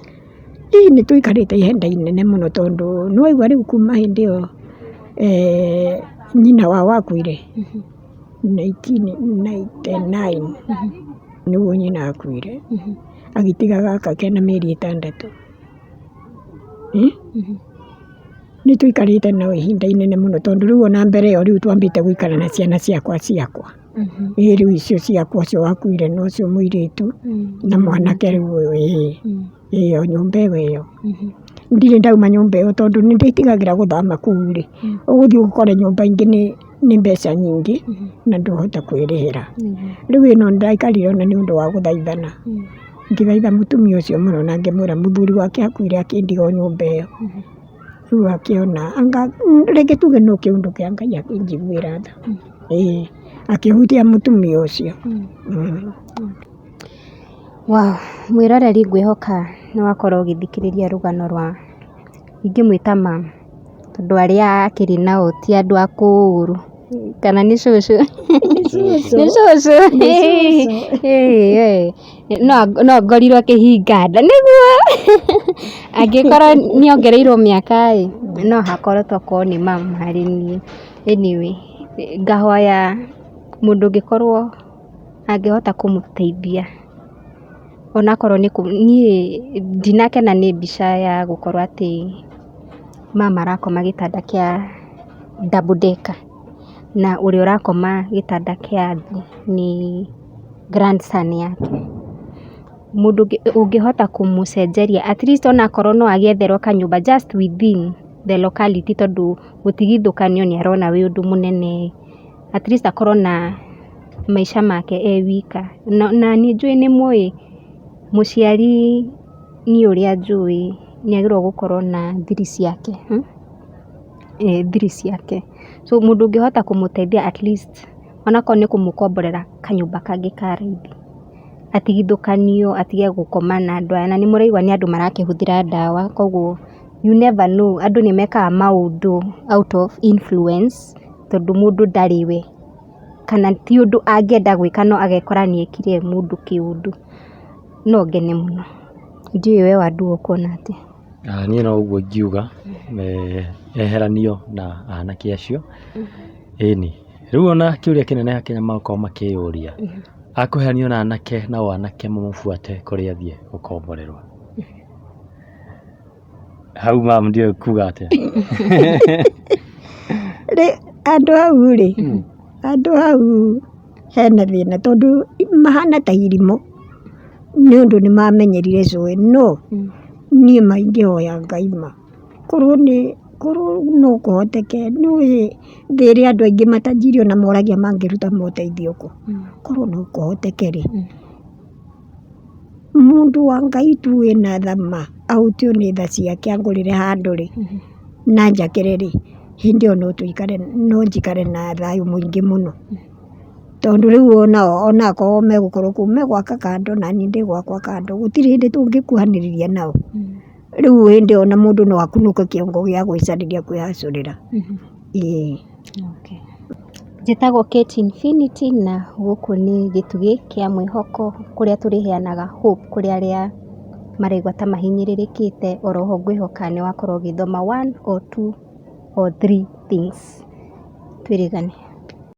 Ĩĩ nĩ tũikarĩte ihinda inene mũno tondũ nĩ waigua rĩu kuma hĩndĩ ĩyo nyina wao akuire 1999 nĩguo nyina akuire, agĩtiga gaka kena mĩeri ĩtandatũ. Nĩ tũikarĩte nao ihinda inene mũno tondũ rĩu ona mbere ĩyo rĩu twambĩte gũikara na ciana ciakwa ciakwa. Ĩĩ rĩu icio ciakwa ũcio wakuire na ũcio mũirĩtu na mwanake rĩu ũyũ ĩĩ. Ĩĩ o nyũmba ĩyo ĩyo. Ndirĩ ndauma nyũmba ĩyo tondũ nĩ ndĩtigagĩra gũthama kũu rĩ, ũgũthiĩ ũkore nyũmba ingĩ nĩ mbeca nyingĩ na ndũhota kwĩrĩhĩra. Rĩu ĩno ndaikarire ona nĩ ũndũ wa gũthaithana. Ngĩthaitha mũtumia ũcio mũno na ngĩmwĩra mũthuri wake akuire akĩndiga o nyũmba ĩyo. Rĩu akĩona anga reke tuge no kĩũndũ kĩa Ngai akĩnjiguĩra tha. Ĩĩ akĩhutia mũtumia ũcio. Wow, mwĩroreri ngwĩhoka nĩ wakorwo ũgĩthikĩrĩria rũgano rwa ingĩmwĩta ma'am tondũ arĩa akĩrĩ nao ti andũ a kũũru kana nĩ cũcũ? Nĩ cũcũ. No ngorirwo akĩhinga nda nĩguo angĩkorwo nĩ ongereirwo mĩaka ĩ no hakorwo tokorwo nĩ ma'am harĩ niĩ. Anyway, ngahoya mũndũ ũngĩkorwo angĩhota kũmũteithia onakorwo nĩ niĩ ndinakena nĩ mbica ya gũkorwo atĩ mama arakoma gĩtanda kĩa double decker na ũrĩa ũrakoma gĩtanda kĩa thĩ nĩ grandson yake. Mũndũ ũngĩhota kũmũcenjeria at least onakorwo no agĩetherwo kanyũmba just within the locality tondũ gũtigithũkanio nĩ arona wĩ ũndũ mũnene, at least akorwo na maica make e wika. Na nĩ njũĩ nĩ mũĩ mũciari niĩ ũrĩa njũĩ nĩ agĩrĩirwo gũkorwo na thiri ciake, thiri ciake. So mũndũ ũngĩhota kũmũteithia at least onakorwo nĩ kũmũkomborera kanyũmba kangĩ ka raithi, atigithũkanio atige gũkoma na andũ aya. Na nĩ mũraigua nĩ andũ marakĩhũthĩra ndawa, koguo you never know, andũ nĩ mekaga maũndũ out of influence tondũ mũndũ ndarĩ we, kana ti ũndũ angĩenda gwĩka no agekora nĩ ekire mũndũ kĩũndũ. No ngene mũno. Ndiũĩ we Wandua ũkuona atĩa? Niĩ no ũguo ingiuga eheranio na anake acio. Ĩni, rĩu ona kĩũria kĩnene akenya makorwo makĩyũria, akweheranio na anake nao anake mamũbuate kũrĩa athiĩ gũkomborerwo. Hau mam ndiũĩ kuga atĩa. Andũ hau rĩ, andũ hau hena thĩna tondũ mahana ta irimũ nĩ ũndũ nĩ mamenyerire cũĩ no niĩ ma ingĩhoya Ngai ma korwo nĩ korwo no kũhoteke nĩũĩ thĩ ĩrĩ andũ aingĩ matajiri ona moragia mangĩruta moteithio kũ, korwo no kũhoteke rĩ, mũndũ wa Ngai tu wĩna tha ma ahutio nĩ tha ciake angũrĩre handũ rĩ, na njakĩre rĩ, hĩndĩ ĩyo no tũikare no njikare na thayũ mũingĩ mũno. Tondũ rĩu onao onakorwo megũkorwo kũu megwaka kando na niĩ ndĩgwakwa kando, gũtirĩ hĩndĩ tũngĩkuhanĩrĩria nao. Rĩu hĩndĩ ĩyo ona mũndũ no akunũke kĩongo gĩa gwĩcarĩria kwĩhacũrĩra. Ĩĩ. Okay. Njĩtagwo Kate Infinity na gũkũ nĩ gĩtugĩ kĩa mwĩhoko kũrĩa tũrĩheanaga hope kũrĩ arĩa maraigua ta mahinyĩrĩrĩkĩte. Oroho ngwĩhoka nĩ wakorwo ũgĩthoma one or two or three things. Twĩrĩgane.